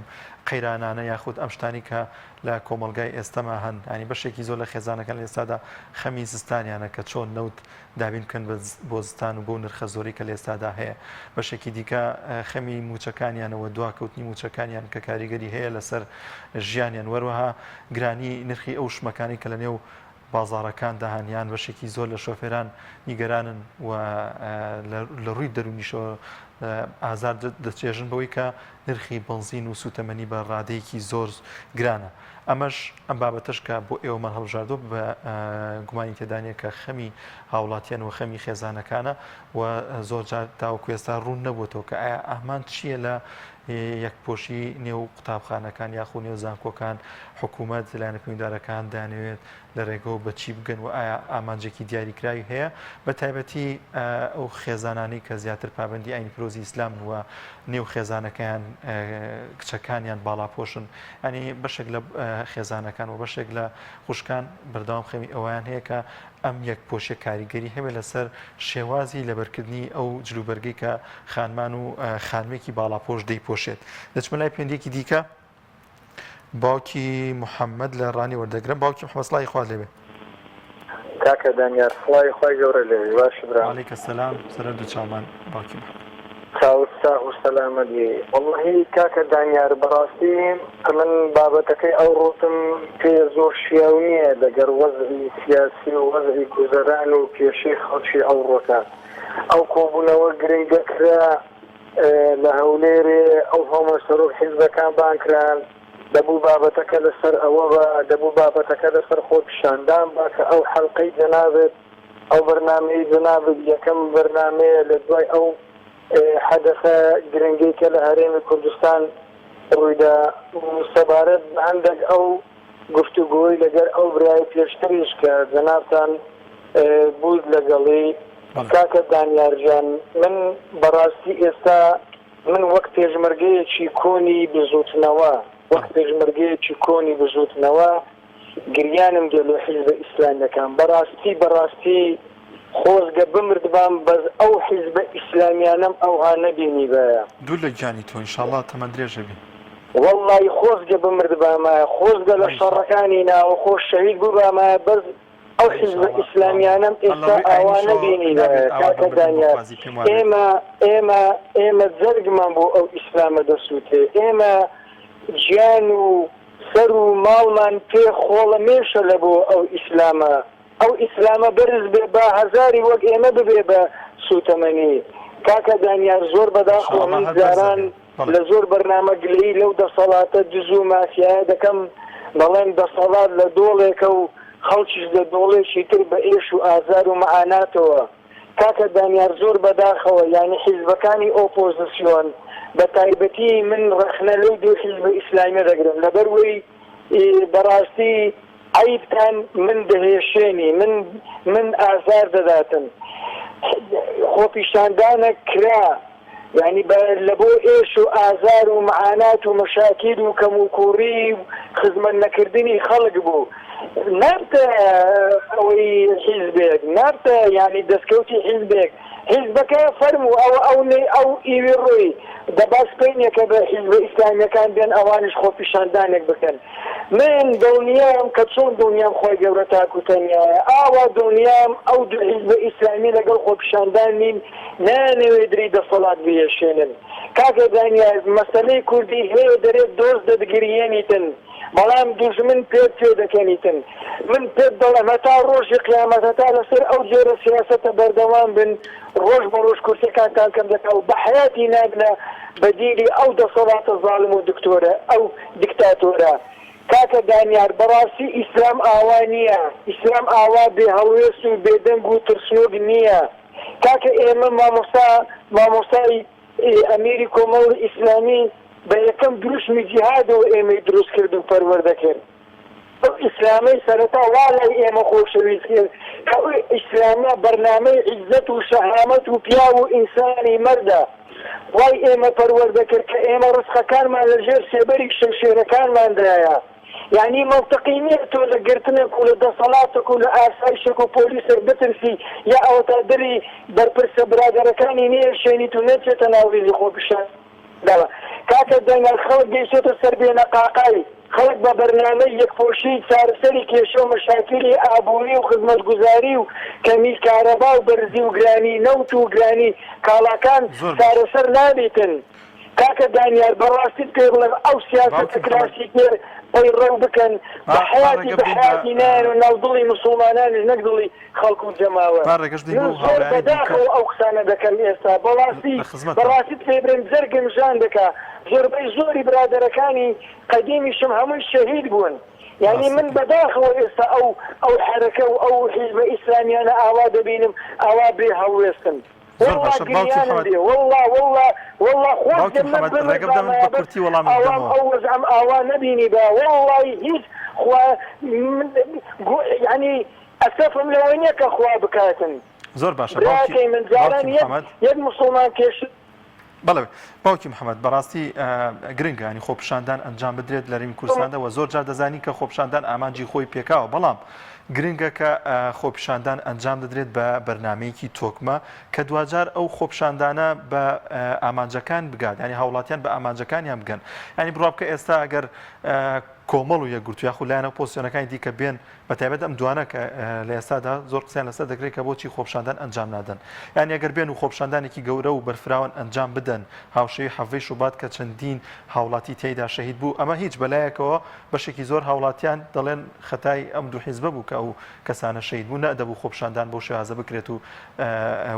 قەیرانانە یاخود ئەم شتانی کە لە کۆمەڵگای ئێستەما هەن ینی بەشێکی زۆر لە خێزانەکان لە ئێستادا خەمی زستانیانە کە چۆن نەوت دابین بکەن بۆ زستان و بەو نرخە زۆرەی کە لە ئێستادا هەیە. بەشێکی دیکە خەمی مووچەکانیانە و دواکەوتنی مووچەکانیان کە کاریگەری هەیە لەسەر ژیانیان و هەروەها گرانی نرخی ئەو شمەکانەی کە لەنێو بازاڕەکاندا هەن یان بەشێکی زۆر لە شۆفێران نیگەرانن و لە ڕووی دەروونیشەوە ئازار دەچێژن بەوەی کە نرخی بەنزین و سووتەمەنی بە ڕادەیەکی زۆر گرانە. ئەمەش ئەم بابەتەش کە بۆ ئێوەمان هەڵبژاردووە بە گومانی تێدا نییە کە خەمی هاوڵاتیان و خەمی خێزانەکانە و زۆر جار تاوەکو ئێستا ڕوون نەبووەتەوە کە ئایا ئامانج چییە لە یەکپۆشی نێو قوتابخانەکان یاخو نێو زانکۆکان حکوومەت لایەنە پەیوەندیدارەکان دەیانەوێت لە رێگەوە بە چی بگەن و ئایا ئامانجێکی دیاریکراوی هەیە بە تایبەتی ئەو خێزانانەی کە زیاتر پابەندی ئاینی پیرۆزی ئیسلامن و نێو خێزانەکەیان کچەکانیان باڵاپۆشن ئەنی بەشێک لە خێزانەکان و بەشێک لە خوشکان بەردەوام خەمی ئەویان هەیە کە ئەم یەک پۆشیە کاریگەری هەبێت لەسەر شێوازی لەبەرکردنی ئەو جلوبەرگەی کە خانمان و خانمێکی باڵاپۆش دەیپۆشێت دەچمە لای پەیوەندیەکی دیکە باوکی محمد لە ڕانی وەردەگرم باوکی محمد سڵاوی خوات لێبێ. کاکە دانیار سڵاوی خوای گەورە لێبی باشی برام. وعلیک السلام سەر هەردوو چاومان باوکی محمد. چاوت ساغ و سەلامەت بی. وەڵاهی کاکە دانیار بەڕاستی ئەمن بابەتەکەی ئەوڕۆتم پێ زۆر شیاو نییە لەگەر وەزعی سیاسی و وەزعی گوزەران و کێشەی خەڵکی ئەوڕۆکە ئەو کۆبوونەوە گرنگە کرا لە هەولێرێ ئەو هەموو سەرۆک حیزبەکان بانگ کران، دەبوو بابەتەکە لەسەر ئەوە با، دەبوو بابەتەکە لەسەر خۆپیشاندان با کە ئەو حەلقەی جەنابت، ئەو بەرنامەیەی جەنابت یەکەم بەرنامەیە لە دوای ئەو حەدەسە گرنگەی کە لە هەرێمی کوردستان ڕوویدا و سەبارەت بە هەندێک ئەو گفتوگۆی لەگەر ئەو برای پێشتریش کە جەنابتان بوویت لەگەڵی کاکە دانیار گیان من بەڕاستی ئێستا من وەک پێشمەرگەیەکی کۆنی بزوتنەوە وەک پێشمەرگەیەکی کۆنی بزوتنەوە گریانم دێ لۆ حیزبە ئیسلامیەکان بەڕاستی بەڕاستی خۆزگە بمردبام بەس ئەو حیزبە ئیسلامیانەم ئەوها نەبینیبایە. دوور لە گیانی تۆ ئینشاڵا تەمەن درێژ ئەبی. وەڵڵاهی خۆزگە بمردبامایە خۆزگە لە شەڕەکانی ناوەخۆ شەهید بوبامایە بەس ئەو حیزبە ئیسلامیانەم ئێستا ئاوا نەبینیبایە کاکە دانیار ئێمە ئێمە ئێمە جەرگمان بۆ ئەو ئیسلامە دەسوتێ ئێمە گیان و سەر و ماڵمان پێ خۆڵەمێشە لە بۆ ئەو ئیسلامە ئەو ئیسلامە بەرز بێ با هەزاری وەک ئێمە ببێ بە سوتەمەنی. کاکە دانیار زۆر بەداخەوە من جاران لە زۆر بەرنامە گلەیی لەو دەسەڵاتە دز و مافیایە دەکەم دەڵێم دەسەڵات لە دۆڵێکە و خەڵکیش لە دۆڵێکی تر بە ئێش و ئازار و مەعاناتەوە کاکە دانیار زۆر بەداخەوە یانی حیزبەکانی ئۆپۆزسیۆن بە تایبەتی من ڕەخنە لەو دوو حیزبە ئیسلامیە دەگرم لەبەر وەی بەڕاستی عەیبتان من دەهێشێنی من من ئازار دەداتن خۆپیشاندانەک کرا یانی بە لە بۆ ئێش و ئازار و معانات و مەشاکیل و کەموکوڕی و خزمەت نەکردنی خەڵک بوو نابتە ئەوەی حیزبێک نابتە یانی دەستکەوتی حیزبێک حیزبەکە فەرموو ئەوە ئەو نەی ئەو ئیوی ڕۆی دە با سپەینێکە بە حیزبە ئیسلامیەکان بێن ئەوانیش خۆپیشاندانێک بکەن من دڵنیام کە چۆن دڵنیام خوای گەورە تاک و تەنیایە ئاوا دڵنیام ئەو دوو حیزبە ئیسلامی لەگەڵ خۆپیشاندان نین نایانەوێ دری دەسەڵات بهێشێنن کاکە دانیال مەسەلەی کوردی هەیە دەرێ دۆست دەتگریەنیتن بەڵام دوژمن پێت پێدەکەنیتن من پێت دەڵێم هەتا ڕۆژی قیامەت هەتا لەسەر ئەو جۆرە سیاسەتە بەردەوام بن ڕۆژ بە ڕۆژ کورسیەکانتان کەم دەکا و بە حەیاتی نابنە بەدیلی ئەو دەسەڵاتە زاڵم و دکتۆرە ئەو دیکتاتۆرە کاکە دانیار بەڕاستی ئیسلام ئاوا نیە ئیسلام ئاوا بێ هەڵوێست و بێدەنگ و ترسنۆک نیە کاکە ئێمە مامۆستا مامۆستای ئەمیری کۆمەڵی ئیسلامی بە یەکەم دروشمی جیهادەوە ئێمەی دروست کرد و پەروەردە کرد. ئەو ئیسلامەی سەرەتا وا لای ئێمە خۆشەویست کرد کە ئەو ئیسلامە بەرنامەی عیزەت و شەهامەت و پیاو و ئینسانی مەردە. وای ئێمە پەروەردە کرد کە ئێمە ڕزقەکانمان لە ژێر سێبەری شمشێرەکانماندایە. یانی مەنتقی نیە تۆ لە گرتنێک و لە دەسەڵاتێک و لە ئاسایشێک و پۆلیسێک بترسی یا ئەوەتا دلی بەرپرسە برادەرەکانی نەیەشێنیت و نەچێتە ناو ریزی خۆپیشاندانەوە. کاکە دەنگە خەڵک گەیشتۆتە سەر بێنەقاقای، خەڵک بە بەرنامەی یەکپۆشی چارەسەری کێشە و مەشاکیلی ئابووری و خزمەتگوزاری و کەمی کارەبا و بەرزی و گرانی نەوت و گرانی کاڵاکان زۆر باشە. چارەسەر نابیتن. کاکە دانیار بەڕاستیت پێ بڵێم ئەو سیاسەتە باوکی محەمەد کلاسیکیە پەیڕەو بکەن با بە با حەیاتی ڕێگە بە بدەین بە حەیاتی نایەنە ناو دڵی موسوڵمانانیش نەک دڵی خەڵک و جەماوەر با ڕێگەش بدەین من بەو زۆر هاوڕێیانەی دیکە بەداخەوە ئەو قسانە دەکەم ئێستا بەڕاستی لە خزمەتتان. بەڕاستیت پێ برێم جەرگم ژان دەکا زۆربەی زۆری برادەرەکانی قەدیمیشم هەمووی شەهید بوون یانی ڕاست من دەکەی. بەداخەوە ئێستا ئەو ئەو حەرەکە و ئەو حیزبە ئیسلامیانە ئاوا دەبینم ئاوا بێ هەڵوێستن. زۆر وەڵا باشە باوکی گریانم محمد دێ وەڵا وەڵا وەڵا باوکی خۆزگە من محمد ڕێگە بدە من بمردامایە بە بەس کورتی وەڵامت ئاوام بدەمەوە ئەو وەزعەم ئاوا نەبینیبا وەڵای هیچ خوا من گو یانی ئەسەفم لەوە نیە کە خوا بکاتن زۆر باشە باوکی براکەی من باوکی جاران یەک محمد یەک موسڵمان کێش بەڵێ باوکی محمد بەڕاستی گرنگە ینی خۆپیشاندان ئەنجام بدرێت لە رێمی کوردستاندا وە زۆر جار دەزانین کە خۆپیشاندان ئامانجی خۆی پێکاوە بەڵام گرنگە کە خۆپیشاندان ئەنجام دەدرێت بە بەرنمەیەکی تۆکمە کە دواجار ئەو خۆپیشاندانە بە ئامانجەکان بگات ینی هاوڵاتیان بە ئامانجەکانیان بگەن ینی بڕوا بکە ئێستا ئەگەر کۆمەڵ و یەکگرتوو یاخود لایەنە ئۆپۆزسیۆنەکانی دیکە بێن بە تایبەت ئەم دوانە کە لە ئێستادا زۆر قسەیان لەسەر دەکرێت کە بۆچی خۆپیشاندان ئەنجام نادەن یان ئەگەر بێن و خۆپیشاندانێکی گەورە و بەرفراوان ئەنجام بدەن هاوشێوەی حەڤەی شوبات کە چەندین هاوڵاتی تێیدا شەهید بوو ئەمە هیچ بەلایەکەوە بەشێکی زۆر هاوڵاتیان دەڵێن خەتای ئەم دوو حیزبە بوو کە ئەو کەسانە شەهید بوون نەدەبوو خۆپیشاندان بەو شێوازە بکرێت و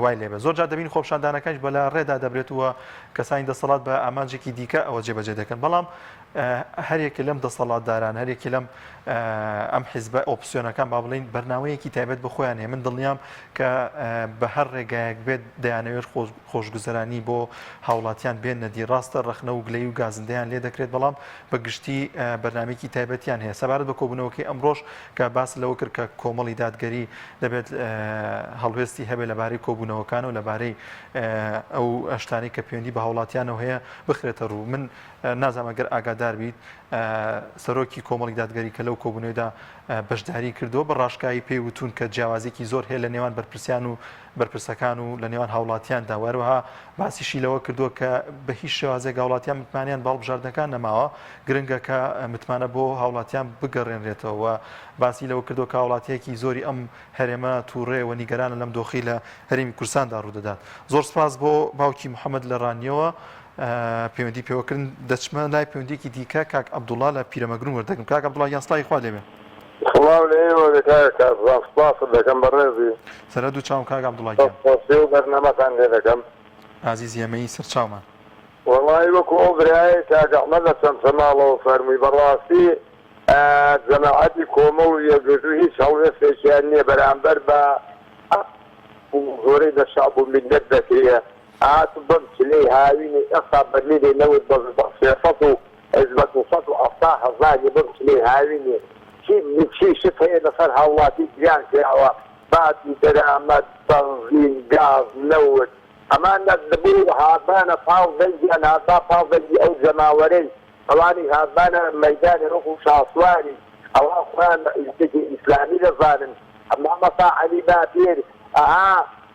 وای لێبێت زۆر جار دەبین خۆپیشاندانەکانیش بەلا ڕێدا دەبرێت و کەسانی دەسەڵات بە ئامانجێکی دیکە ئەوە جێبەجێ دەکەن بەڵام هەریەکێ لەم دەسەڵاتداران هەریەکێ لەم ئەم حیزبە ئۆپسیۆنەکان با بڵین بەرنامەیەکی تایبەت بە خۆیان هەیە من دڵنیام کە بە هەر ڕێگایەک بێت دەیانەوێت خۆشگوزەرانی بۆ هاوڵاتیان بێن نەدی ڕاستە ڕەخنە و گلەی و گازندەیان لێ دەکرێت بەڵام بە گشتی بەرنمێکی تایبەتیان هەیە سەبارەت بە کۆبوونەوەکەی ئەمڕۆژ کە باس لەوە کرد کە کۆمەڵی دادگەری دەبێت هەڵوێستی هەبێت لەبارەی کۆبوونەوەکان و لەبارەی ئەو شتانەی کە پەیوەندی بە هاوڵاتیانەوە هەیە بخرێتە ڕوو من نازانم ئەگەر ئاگادار بیت سەرۆکی کۆمەڵی دادگەری کە لەو کۆبوونەوەیدا بەشداری کردووە بە ڕاشکاوی پێی وتوون کە جیاوازیەکی زۆر هەیە لە نێوان بەرپرسیان و بەرپرسەکان و لە نێوان هاوڵاتیاندا و هەروەها باسیشی لەوە کردووە کە بە هیچ شێوازێک هاوڵاتیان متمانیان بە هەڵبژاردنەکان نەماوە گرنگە کە متمانە بۆ هاوڵاتیان بگەڕێنرێتەوە و باسی لەوە کردووە کە هاوڵاتیەکی زۆری ئەم هەرێمە تووڕەیە و نیگەرانە لەم دۆخی لە هەرێمی کوردستاندا ڕوودەدات زۆر سپاس بۆ باوکی محەممەد لە ڕانیەوە پەیوەندی پێوەکردن دەچمە لای پەیوەندیەکی دیکە کاک عەبدوڵا لە پیرەمەگرون وەردەگرم کاک عەبدوڵا گیان سڵاوی خوا لێبێ. سڵاو لە ئێوە بێ کاک کارزان سپاست دەکەم بەڕێزی. سەرە دوو چاوم کاک عەبدوڵا گیان. دەست خۆشی و بەرنامەتان لێ دەکەم. ئازیزی ئێمەیی سەر چاومان. وەڵایی وەکو ئەو برایەی کاک ئەحمەد لە چەمچەماڵەوە فەرمووی بەڕاستی جەماعەتی کۆمەڵ و یەکگرتوو هیچ هەڵوێستێکیان نیە بەرامبەر بە ئەو زۆرەی لە شەعب و میللەت دەکرێ هات بەم چلەی هاوینی ئێستا بەرمیلی نەوت بە 300 و بە 270 هەزاری بەم چلەی هاوینی چی چی شت هەیە لەسەر هاوڵاتی گران کراوە باج و دەرامەت بەنزین گاز نەوت ئەمانە دەبوو هاتبانە پاڵ دەنگیان هاتبا پاڵ دەنگی ئەو جەماوەرەی ئەوانی هاتبانە مەیدانی وەکو شاسواری ئەوان خۆیان بە حیزبێکی ئیسلامی دەزانن مامۆستا عەلی باپیر ئەها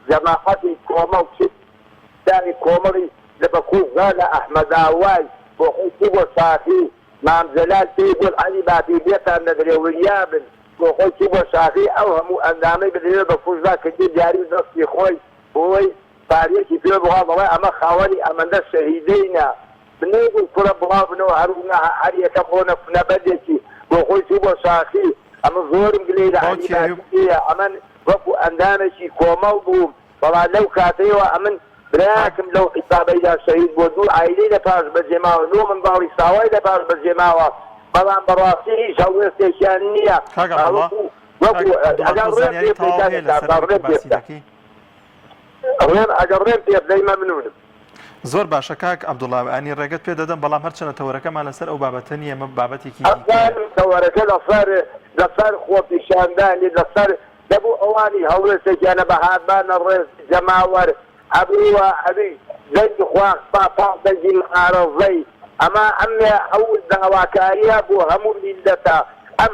جەماعەتی کۆمەڵ چ دانی کۆمەڵی لە بە کوژرا لە ئەحمەداوای بۆ خۆی چوو بۆ شاخی مام جەلال پێی گوت عەلی باپیر لێتان دەدرێ وریا بن بۆ خۆی چوو بۆ شاخی ئەو هەموو ئەندامەی بدرێ بە کوژرا کردی دیاری دەستی خۆی بۆی پاریەکی پێ بخوا دەڵێ ئەمە خاوەنی ئەمەندە شەهیدەینە نەیگوت کوڕە بڵاو بنەوە هەر هەر یەکە بڕۆنە کونە بەردێکی بۆ خۆی چوو بۆ شاخی ئەمە زۆرم گلەی لە عەلی باوکی ئەیوب باپیرەیە ئەمن وەکو ئەندامێکی کۆمەڵ بووم بەڵام لەو کاتەیەوە ئەمن برایەکم لەو حیسابەیدا شەهید بووە دوو عایلەی لە پاش بەجێ ماوە نۆ منداڵی ساوای لە پاش بەجێ ماوە بەڵام بەڕاستی هیچ هەڵوێستێکیان نییە کاک عەبدوڵا وەکو کاک وەکو عەبدوڵا ئەگەر تۆ ڕێم زانیاری پێ بدەی تەواو کاکە هەیە لەسەر کارزان ئەوەی کە ڕێم پێ باسی بدە دەکەی؟ ڕێم ئەگەر ڕێم پێ بدەی مەمنونم. زۆر باشە کاک عەبدوڵا ئەنی ڕێگەت پێ دەدەم بەڵام هەرچەنە تەوەرەکەمان لەسەر ئەو بابەتە نییە ئەمە بابەتێکی دیکەیە. ئەزانم تەوەرەکە لەسەر لەسەر خۆپیشاندانی لەسەر دەبوو ئەوانی هەڵوێستێکیانە بە هاتبانە ڕێز جەماوەر ئەبووە ئەوی دەنگی خوا خستا پاڵ دەنگی معارەزەی. ئەمە ئەم ئەو داواکاریە بۆ هەموو میللەتە ئەم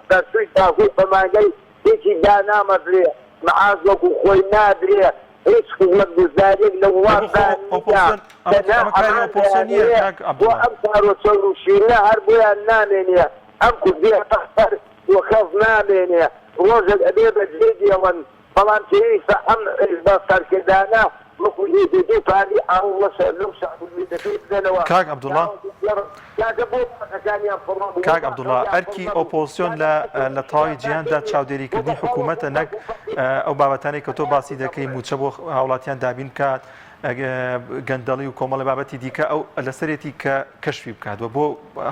دەرچووی زانکۆی پەیمانگەی هیچی دانامەزرێ معاش وەکو خۆی نادرێ هیچ خزمەتگوزاریەک لە وڵاتدا نیە تەنها ئەمان دەیانەوێ بۆ ئەم کارۆ چەور و شیرنە هەر بۆیان نامێنێ ئەم کوردیە هەر بۆ کەس نامێنێ ڕۆژێک ئەبێ بەجێی بێڵن بەڵام پێویستە ئەم حیزبە سەرکردانە وەکو یەکێتی و پارتی ئاوڕ لەو شەعب و میللەتەی بدەنەوە کاک عەبدوڵا تاوەکو گێڕ کاکە بۆ باخەکانیان پڕ نەبوو بۆ کاک عەبدوڵا باخەڵیان پڕ ئەرکی نەبوو ئۆپۆزسیۆن کاکە لە بەسە لە تەواوی کاکە جیهاندا بۆ چاودێریکردنی بەخەڵ حکوومەتە نەک خەڵک و فەقیر ئەو بابەتانەی کە تۆ باسی دەکەی دەبڕێ. مووچە بۆ هاوڵاتیان دابین بکات گەندەڵی و کۆمەڵی بابەتی دیکە ئەو لەسەرێتی کە کەشفی بکات و بۆ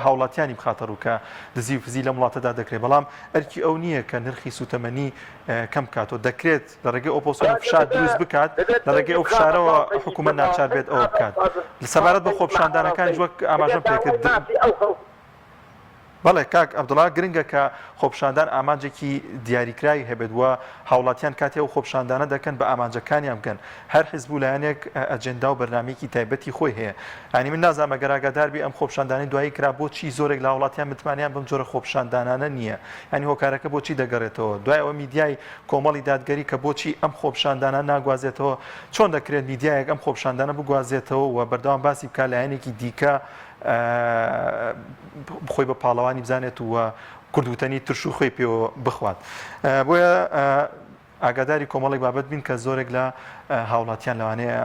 هاوڵاتیانی بخاتە ڕوو کە دزی و فزی لەم وڵاتەدا دەکرێت بەڵام ئەرکی ئەو نییە کە نرخی سووتەمەنی کەم بکاتەوە دەکرێت لە ڕێگەی ئۆپۆسیۆن فشار دروست بکات لە ڕێگەی ئەو فشارەوە حکوومەت ناچار بێت ئەوە بکات سەبارەت بە خۆپیشاندانەکانیش وەک ئاماژەم پێکرد بەڵێ کاک عەبدوڵا گرنگە کە خۆپیشاندان ئامانجێکی دیاریکراوی هەبێت و هاوڵاتیان کاتێ ئەو خۆپیشاندانە دەکەن بە ئامانجەکانیان بگەن هەر حزب و لایەنێک ئەجێندا و بەرنامەیەکی تایبەتی خۆی هەیە یانی من نازانم ئەگەر ئاگادار بی ئەم خۆپیشاندانەی دوایی کرا بۆچی زۆرێک لە هاوڵاتیان متمانەیان بەم جۆرە خۆپیشاندانانە نییە یانی هۆکارەکە بۆچی دەگەڕێتەوە دوای ئەوە میدیای کۆمەڵی دادگەری کە بۆچی ئەم خۆپیشاندانە ناگوازێتەوە چۆن دەکرێت میدیایەک ئەم خۆپیشاندانە بگوازێتەوە و بەردەوام باسی بکات لایەنێکی دیکە خۆی بە پاڵەوانی بزانێت و کورد وتەنی ترش و خوێی پێوە بخوات بۆیە ئاگاداری کۆمەڵێک بابەت بین کە زۆرێک لە هاوڵاتیان لەوانەیە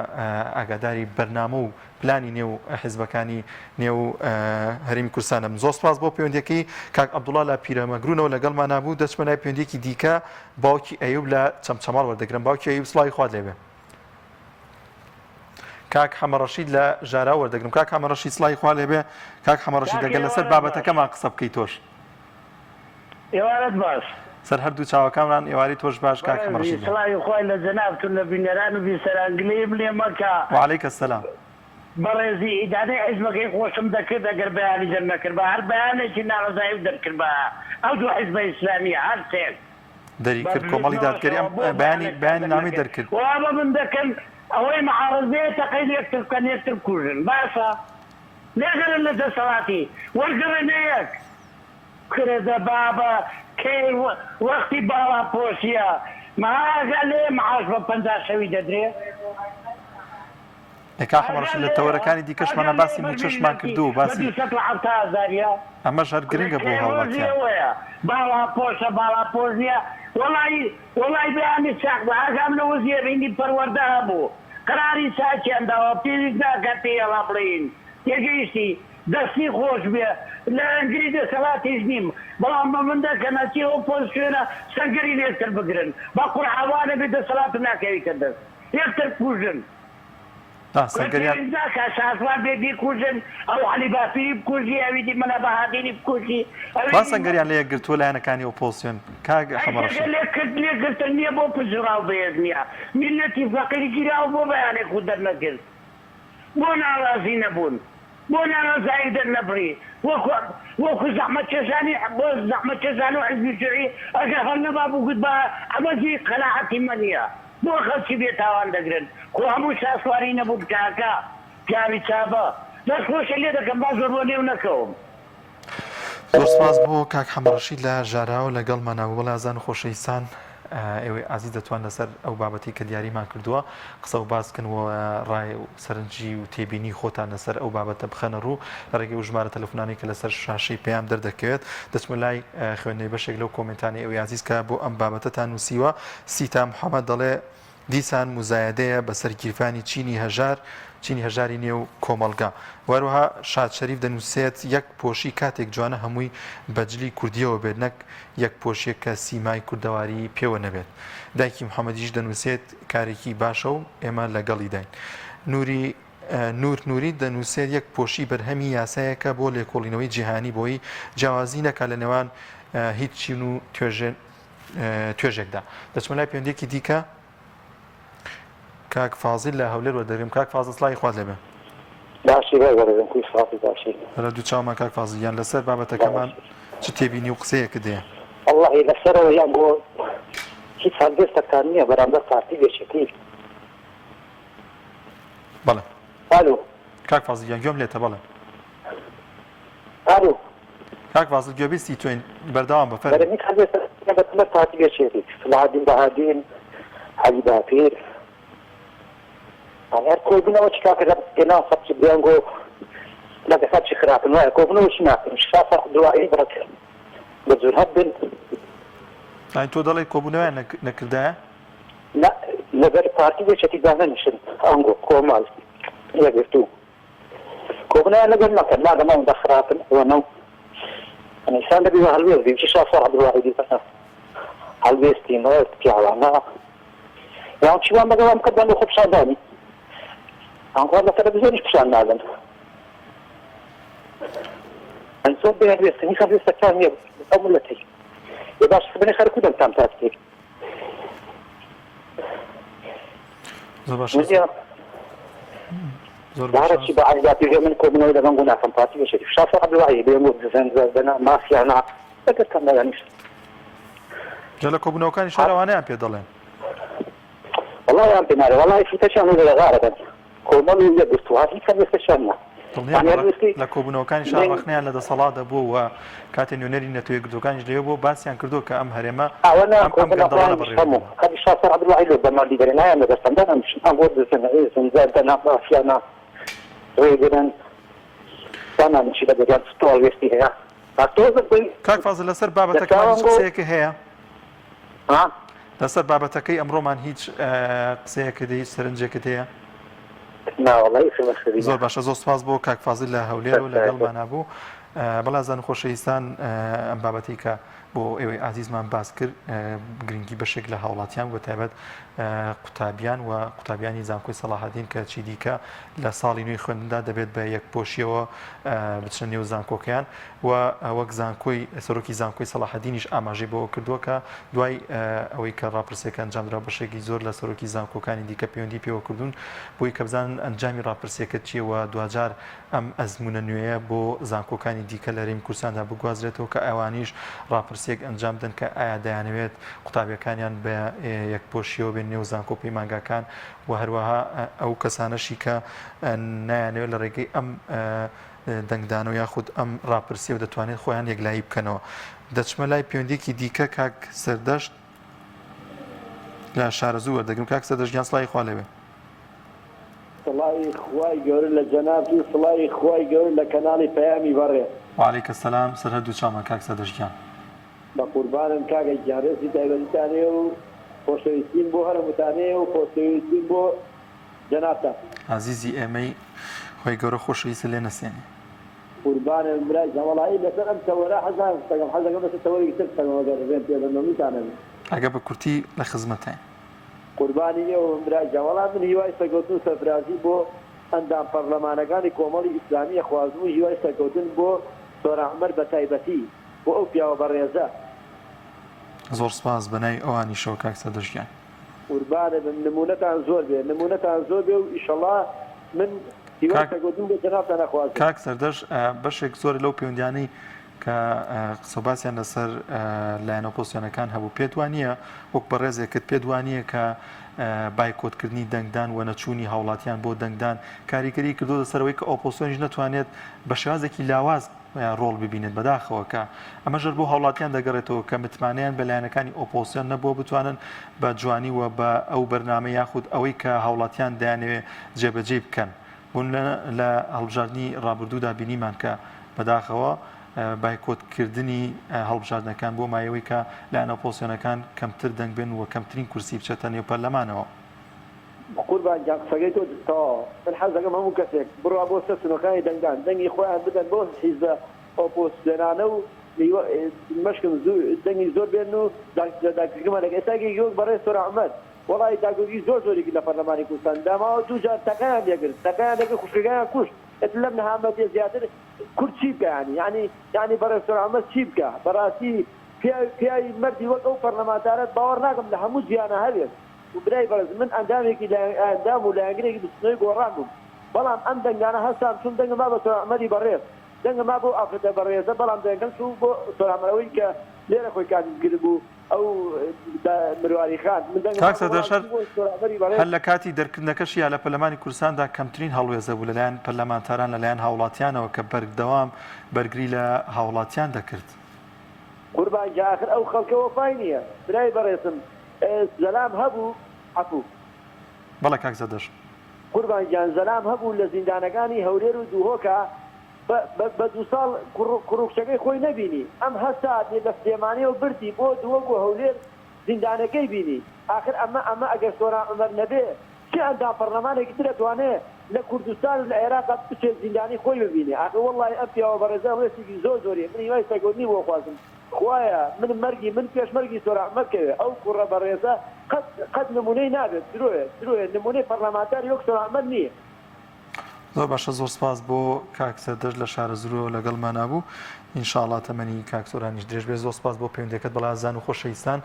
ئاگاداری بەرنامە و پلانی نێو حیزبەکانی نێو هەرێمی کوردستان نەبن. زۆر سپاس بۆ پەیوەندیەکەی کاک عەبدوڵا لە پیرەمەگرونەوە لەگەڵمان نابوو. دەچمە لای پەیوەندیەکی دیکە باوکی ئەیوب لە چەمچەماڵ وەردەگرم. باوکی ئەیوب سڵاوی خوات لێبێ. کاک حەمەڕەشید لە ژاراو وەردەگرم. کاک حەمەڕەشید سڵاوی خوا لێبێ. کاک حەمەڕەشید کاک ئەگەر لەسەر ئێوارەت باش. بابەتەکەمان قسە بکەی تۆش. ئێوارەت باش. سەر هەردوو چاوەکانمان ئێوارەی تۆش باش کاک بەڕێزی حەمەڕەشید گیان. سڵاوی خوای لە جەنابت و لە بینەران و بیسەران گلەییم لێ مەکە. وعلیک السلام. بەڕێزی ئیدانەی حیزبەکەی خۆشم دەکرد ئەگەر بەیانی دەرنەکردبا هەر بەیانێکی ناڕەزاییم دەرکردبایە ئەو دوو حیزبە ئیسلامیە هەر سێک دەری بە کرد کۆمەڵی دادگەری بزوتنەوەشەوە ئەم بۆ بەیانی بەیانێکتان بەیانی نامەی دەرنەکرد دەرکرد. وا بە من دەکەن ئەوەی معارض بێ تەقەی لێکتر بکەن یەکتر بکوژن باشە لێگەرن لە دەسەڵاتی وەرگەڕێنە یەک. کورە دە بابە کەی وەختی باڵا پۆشیە مەها ئاگا لێیە معاش بە 50 شەوی دەدرێ. ئێ کاک حەمە ڕەشید ئاگا لە لێیە تەوەرەکانی دیکەشمانا ئاگا لێیە باسی بەرمیل مووچەشمان نەوتی کردووە و بە باسی 270 هەزاریە. ئەمەش هەر کورە گرنگە بۆ کەی ڕۆژی هاوڵاتیان. ئەوەیە باڵا پۆشە باڵا پۆش نیە وەڵایی وەڵای بەیانی چاک بە ئاگام لە وەزیرینی پەروەردە هەبوو قەراری چاکیان داوە پێویست ناکات پێی هەڵا بڵێین تێگەیشتی دەستی خۆش بێ لایەنگری دەسەڵاتیش نیم بەڵام بە من دەکەن هەرچی ئۆپۆزسیۆنە سەنگەری لەیەکتر بگرن بە قورعە وا نەبێ دەسەڵاتت ناکەویتە دەست یەکتر بکوژن نا کورە سەنگەریان پێویست ناکا شاسوار بێ بیکوژن ئەو عەلی باپیری بکوژی ئەوی دی مەلا بەهادینی بکوژی ئەوی وا دی سەنگەریان لە یەکگرتووە لایەنەکانی ئۆپۆزسیۆن کاک ئەی حەمە سەگە ڕەشید. لێ کرد لێ گرتن نیە بۆ پجڕاو بەیەک نیە میللەتی فەقیر گیراو بۆ بەیانێک و دەرنەکرد. بۆ ناڕازی نەبوون؟ بۆ ناڕەزایی دەرنەبڕی؟ وەکو وەکو زەحمەتکێشانی بۆ زەحمەتکێشان و حزبی شیوعی ئەگەر هەر نەمابوو گوتبا ئەمە جێی قەناعەتی مە نییە بۆ خەڵکی بێ تاوان دەگرن خۆ هەموو شاسواری نەبوون کاکە پیاوی چابە دەست خۆشت لێ دەکەم با زۆر بۆ نێو نەکەوم. زۆر سپاس بۆ کاک حەمەڕەشید لە ژاراوە لەگەڵمانا بوو. بەڵێ ئازان و خۆشەویستان ئێوەی ئازیز دەتوان لەسەر ئەو بابەتەی کە دیاریمان کردووە قسە و باس بکەن و ڕای و سەرنجی و تێبینی خۆتان لەسەر ئەو بابەتە بخەنە ڕوو لە ڕێگەی ئەو ژمارە تەلەفۆنانەی کە لەسەر شاشەی پەیام دەردەکەوێت. دەچمە لای خوێندنەوەی بەشێک لەو کۆمێنتانەی ئێوەی ئازیز کە بۆ ئەم بابەتەتان نووسیوە. سیتا محەمەد دەڵێ دیسان موزایەدەیە بەسەر گیرفانی چینی هەژار چینی هەژاری نێو کۆمەڵگا. وە هەروەها شاد شەریف دەنووسێت یەک پۆشی کاتێک جوانە هەمووی بە جلی کوردیەوە بێت نەک یەک پۆشیەک کە سیمای کوردەواری پێوە نەبێت. دایکی محەمەدیش دەنووسێت کارێکی باشە و ئێمە لەگەڵیداین. نوری نور نوری دەنووسێت یەک پۆشی بەرهەمی یاسایەکە بۆ لێکۆڵینەوەی جیهانی بۆی جیاوازی نەکا لە نێوان هیچ چین و توێژێ توێژێکدا. دەچمە لای پەیوەندیەکی دیکە کاک فازیل لە هەولێر وەردەگرم کاک فازل سڵاوی خوات لێبێ. باشی بای بەڕێزم کوی سڵاوی باشی. لە دوو چاومان کاک فازیل گیان لەسەر بابەتەکەمان چ تێبینی و قسەیەکت هەیە؟ وەڵاهی لەسەرەوە یان بۆ هیچ هەڵوێستەکتان نییە بەرامبەر پارتی و یەکێتی. بەڵێ. ئالۆ. کاک فازل گیان گوێم لێتە بەڵێ. ئالۆ. کاک فازل گوێبیستی تۆین بەردەوام بە فەرموو. بەرە هیچ هەڵوێستە بەتەمەر پارتی بێچێتی سڵاحەدین بەهادین عەلی باپیر یانی هەر کۆبنەوە چ کاکە لە پێناو خەڵکی بیانگۆ لەگە خەڵکی خراپن وایە کۆبنەوە چی ناکەن شافە دوایی بڕک بە جورهەت بن. یانی تۆ دەڵێی کۆبوونەوەیان نەکردایە؟ نا لەبەر پارتی و یەکێتی دانەنیشن ئەنگۆ کۆمەڵ یەکگرتوو کۆبنەوەیان لەگەل مەکەن مادەم ئەوەندە خراپن ئەوەنە و ئینسان دەبی بە هەڵوێست بی چی شاسوار عەبدولواحیدی بەسە هەڵوێستی مەرد پیاوانە یان چی وان لەگەڵ ئەم کردن بۆ خۆپیشاندانی ئەنگۆ لە تەلەڤیزیۆنیش پیشان نادەن ئەن زۆر بێ هەڵوێستن هیچ هەڵوێستەکان نییە ئەو ملەتەی ئێ باش سبەینێ خەرک و دەنگتان تاکتیک زۆر باشە زۆر باشە بارەکی بە عەلی باپیرێ من کۆبوونەوەی لەگەڵ بۆ ناکەم پارتی یەکێتی شاسوار عەبدولواحید بێ وەک دزن زەردەنە مافیانە لەگەر تەمەیانیش جا لە کۆبوونەوەکانی شار ئەوانەیان پێ دەڵێن وەڵایان پێ نارێ وەڵای فوتەشیان لە غارە بن کۆمەڵ و یەکگرتوو هەر هیچ هەڵوێستێکیان نییە. دڵنیام لە کۆبوونەوەکانی شار ڕەخنەیان لە دەسەڵات دەبوو و کاتێ نوێنەری نەتەوە یەکگرتووەکانیش لەوێ بووە باسیان کردووە کە ئەم هەرێمە ئەوە نا ئەم ئەم گەندەڵانە کۆبوونەوەکانیش بەڕێوە هەموو دەبەن. هەر شاسوار عەبدولواحید لۆ بەمان لیدەرە نایان لە دەستان دانانیشن ئەم بۆ دزن عیزن زەردەنە مافیانە ڕێگرن دانانیشی لە گەریان چ هەڵوێستی هەیە با تۆزێک بی کاک فازل لەسەر لە بابەتەکەمان هیچ چاوم بۆ قسەیەکە هەیە؟ ها؟ لەسەر بابەتەکەی ئەمڕۆمان هیچ قسەیەکت هیچ سەرنجێکت هەیە؟ نا وەڵا هیچم لەسەری زۆر نیە. باشە زۆر سپاس بۆ کاک فازیل لە هەولێرەوە لەگەڵمانا بوو. بەڵێ ئازیزان و خۆشەویستان ئەم بابەتەی کە بۆ ئێوەی ئازیزمان باس کرد گرنگی بەشێک لە هاوڵاتیان بە تایبەت قوتابیان و قوتابیانی زانکۆی سەڵاحەدین کە چیدیکە لە ساڵی نوێی خوێندندا دەبێت بە یەکپۆشیەوە بچنە نێو زانکۆکەیان و وەک زانکۆی سەرۆکی زانکۆی سەڵاحەدینیش ئاماژەی بەوە کردووە کە دوای ئەوەی کە ڕاپرسیەکە ئەنجامدرا بەشێکی زۆر لە سەرۆکی زانکۆکانی دیکە پەیوەندی پێوە کردوون بۆی کە بزانن ئەنجامی ڕاپرسیەکە چییە و دواجار ئەم ئەزموونە نوێیە بۆ زانکۆکانی دیکە لە هەرێمی کوردستاندا بگوازرێتەوە کە ئەوانیش ڕاپرسیەک ئەنجام بدەن کە ئایا دەیانەوێت قوتابیەکانیان بە یەکپۆشیەوە بێن نێو زانکۆ پەیمانگاکان و هەروەها ئەو کەسانەشی کە نایانەوێت لە ڕێگەی ئەم دەنگدانەوە یاخود ئەم ڕاپرسیەوە دەتوانێت خۆیان یەکلایی بکەنەوە. دەچمە لای پەیوەندیەکی دیکە کاک سەردەشت لە شارەزوو وەردەگرم کاک سەردەشت گیان سڵاوی خوا لێبێ. سڵاوی خوای گەورە لە جەنابت و سڵاوی خوای گەورە لە کەناڵی پەیامی بەڕێز. وعلیک السلام سەر هەردوو چاومان کاک سەردەشت گیان. بەقوربانم کاکە گیان ڕێزی تایبەتیتان هەیە و خۆشەویستیم بۆ هەر هەمووتان هەیە و خۆشەویستیم بۆ جەنابتان. ئازیزی ئێمەی خوای گەورە خۆشەویستت لێ نەسێنێ. قوربانت برای گیان وەڵایی لەسەر ئەم تەوەرە حەز ناکەم قسە کەم حەز دەکەم لەسەر تەوەرێکی تر قسە کەم ئەگەر ڕێم پێ بەن مەمنونتان ئەبم. ئەگەر بە کورتی لە خزمەتاین. قوربانی ئێوە بم برای گیان وەڵا من هیوای سەرکەوتن و سەرفرازی بۆ ئەندام پەڕلەمانەکانی کۆمەڵی ئیسلامی ئەخوازم و هیوای سەرکەوتن بۆ سۆران عومەر بەتایبەتی بۆ ئەو پیاوە بەڕێزە. زۆر سپاس بەناوی ئەوانیشەوە کاک سەردەشت گیان. قوربانت بم نمونەتان زۆر بێ نمونەتان زۆر بێ و ئیشەڵا من هیوای کاک سەرکەوتن بۆ جەنابتان ئەخوازم. کاک سەردەشت بەشێک زۆر لەو پەیوەندیانەی کە قسەوباسیان لەسەر لایەنە ئۆپۆزسیۆنەکان هەبوو پێت وانییە وەک بەڕێزێکت پێت وانییە کە بایکۆتکردنی دەنگدان و نەچوونی هاوڵاتیان بۆ دەنگدان کاریگەری کردۆتە سەر ئەوەی کە ئۆپۆزسیۆنیش نەتوانێت بە شێوازێکی لاواز ڕۆڵ ببینێت بەداخەوە کە ئەمەش هەر بۆ هاوڵاتیان دەگەڕێتەوە کە متمانەیان بە لایەنەکانی ئۆپۆزسیۆن نەبووە بتوانن بە جوانی و بە ئەو بەرنامە یاخود ئەوەی کە هاوڵاتیان دەیانەوێ جێبەجێی بکەن بوون لە هەڵبژاردنی ڕابردوودا بینیمان کە بەداخەوە بایکۆتکردنی هەڵبژاردنەکان بۆ مایەوەی کە لایەنە ئۆپۆزسیۆنەکان کەمتر دەنگ بێن و کەمترین کورسی بچێتە نێو پەرلەمانەوە. قوربان گیان قسەکەی تۆ تەواوە من حەز دەکەم هەموو کەسێک بڕوا بۆ سەر سنوەکانی دەنگدان دەنگی خۆیان بدەن بەو حیزبە ئۆپۆزسیۆنانە و مەشکم زوو دەنگی زۆر بێنن و داکۆکیمان لەکەن ئێستا یەکێکی وەک بەڕێز سۆران عومەر وەڵاهی داکۆکی زۆر زۆری کرد لە پەرلەمانی کوردستان داماوە دوو جار تەقەیان لێکرد تەقەیان لێکرد خوشکەکەیان کوشت ئیتر لەم نەهامەتیە زیاتر کورد چی بکا یانی یانی یانی بەڕێز سۆران عومەر چی بکا بەڕاستی پیاوی پیاوی مەردی وەک ئەو پەرلەمانتارە باوەڕ ناکەم لە هەموو جیهانا هەبێت. و برای بەڕێز من ئەندامێکی ئەندام و لایەنگرێکی بزوتنەوەی گۆڕان بووم بەڵام ئەم دەنگانە هەستام چووم دەنگم با بە سۆران عومەری بەڕێز. دەنگم ما بۆ ئافرەتە بەڕێزە بەڵام دەنگەکەم چوو بۆ سۆران مەرەوەی کە لێرە خۆی کاندید کردبوو ئەو مرواری خان من دەنگم کاک ما بۆ سەردەشت بەڵام چوو بۆ سۆران عومەری بەڕێز. هەر لە کاتی دەرکردنەکەشیا لە پەرلەمانی کوردستاندا کەمترین هەڵوێست هەبوو لەلایەن پەرلەمانتاران لەلایەن هاوڵاتیانەوە کە بەردەوام بەرگری لە هاوڵاتیان دەکرد. قوربان گیان ئاخر ئەو خەڵکە وەفای نیە برای بەڕێزم زەلام هەبوو عەفو. بەڵێ کاک سەردەشت. قوربان گیان زەلام هەبوو لە زیندانەکانی هەولێر و دوهۆکا بە بە بە دووساڵ کوڕ کوڕ و کچەکەی خۆی نەبینی ئەم هەستا لە سلێمانیەوە بردی بۆ دهۆک و هەولێر زیندانەکەی بینی ئاخر ئەمە ئەمە ئەگەر سۆران عومەر نەبێ چ ئەندام پەڕلەمانێکی تر ئەتوانێ لە کوردستان و لە عێراقا بچێت زیندانی خۆی ببینێ ئاخر وەڵاهی ئەم پیاوە بەڕێزە هەڵوێستێکی زۆر زۆری من هیوای سەرکەوتنی بۆ خوازم خوایە من مەرگی من پێش مەرگی سۆران عومەر کەوێ ئەو کوڕە بەڕێزە قەت قەت نمونەی نابێت درۆیە درۆیە نمونەی پەڕلەمانتاری وەک سۆران عومەر نییە. زۆر باشە زۆر سپاس بۆ کاک سەردەشت لە شارەزوورەوە لەگەڵمانا بوو ان شاء اللە تەمەنی کاک سۆرانیش درێژ بێت زۆر سپاس بۆ پەیوەندیەکەت بەڵێ ئازیزان و خۆشەویستان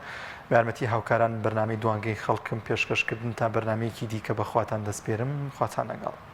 بە یارمەتی هاوکاران بەرنامەی دوانگەی خەڵکم پێشکەش کردن تا بەرنامەیەکی دیکە بە خواتان دەسپێرم خواتان لەگەڵ.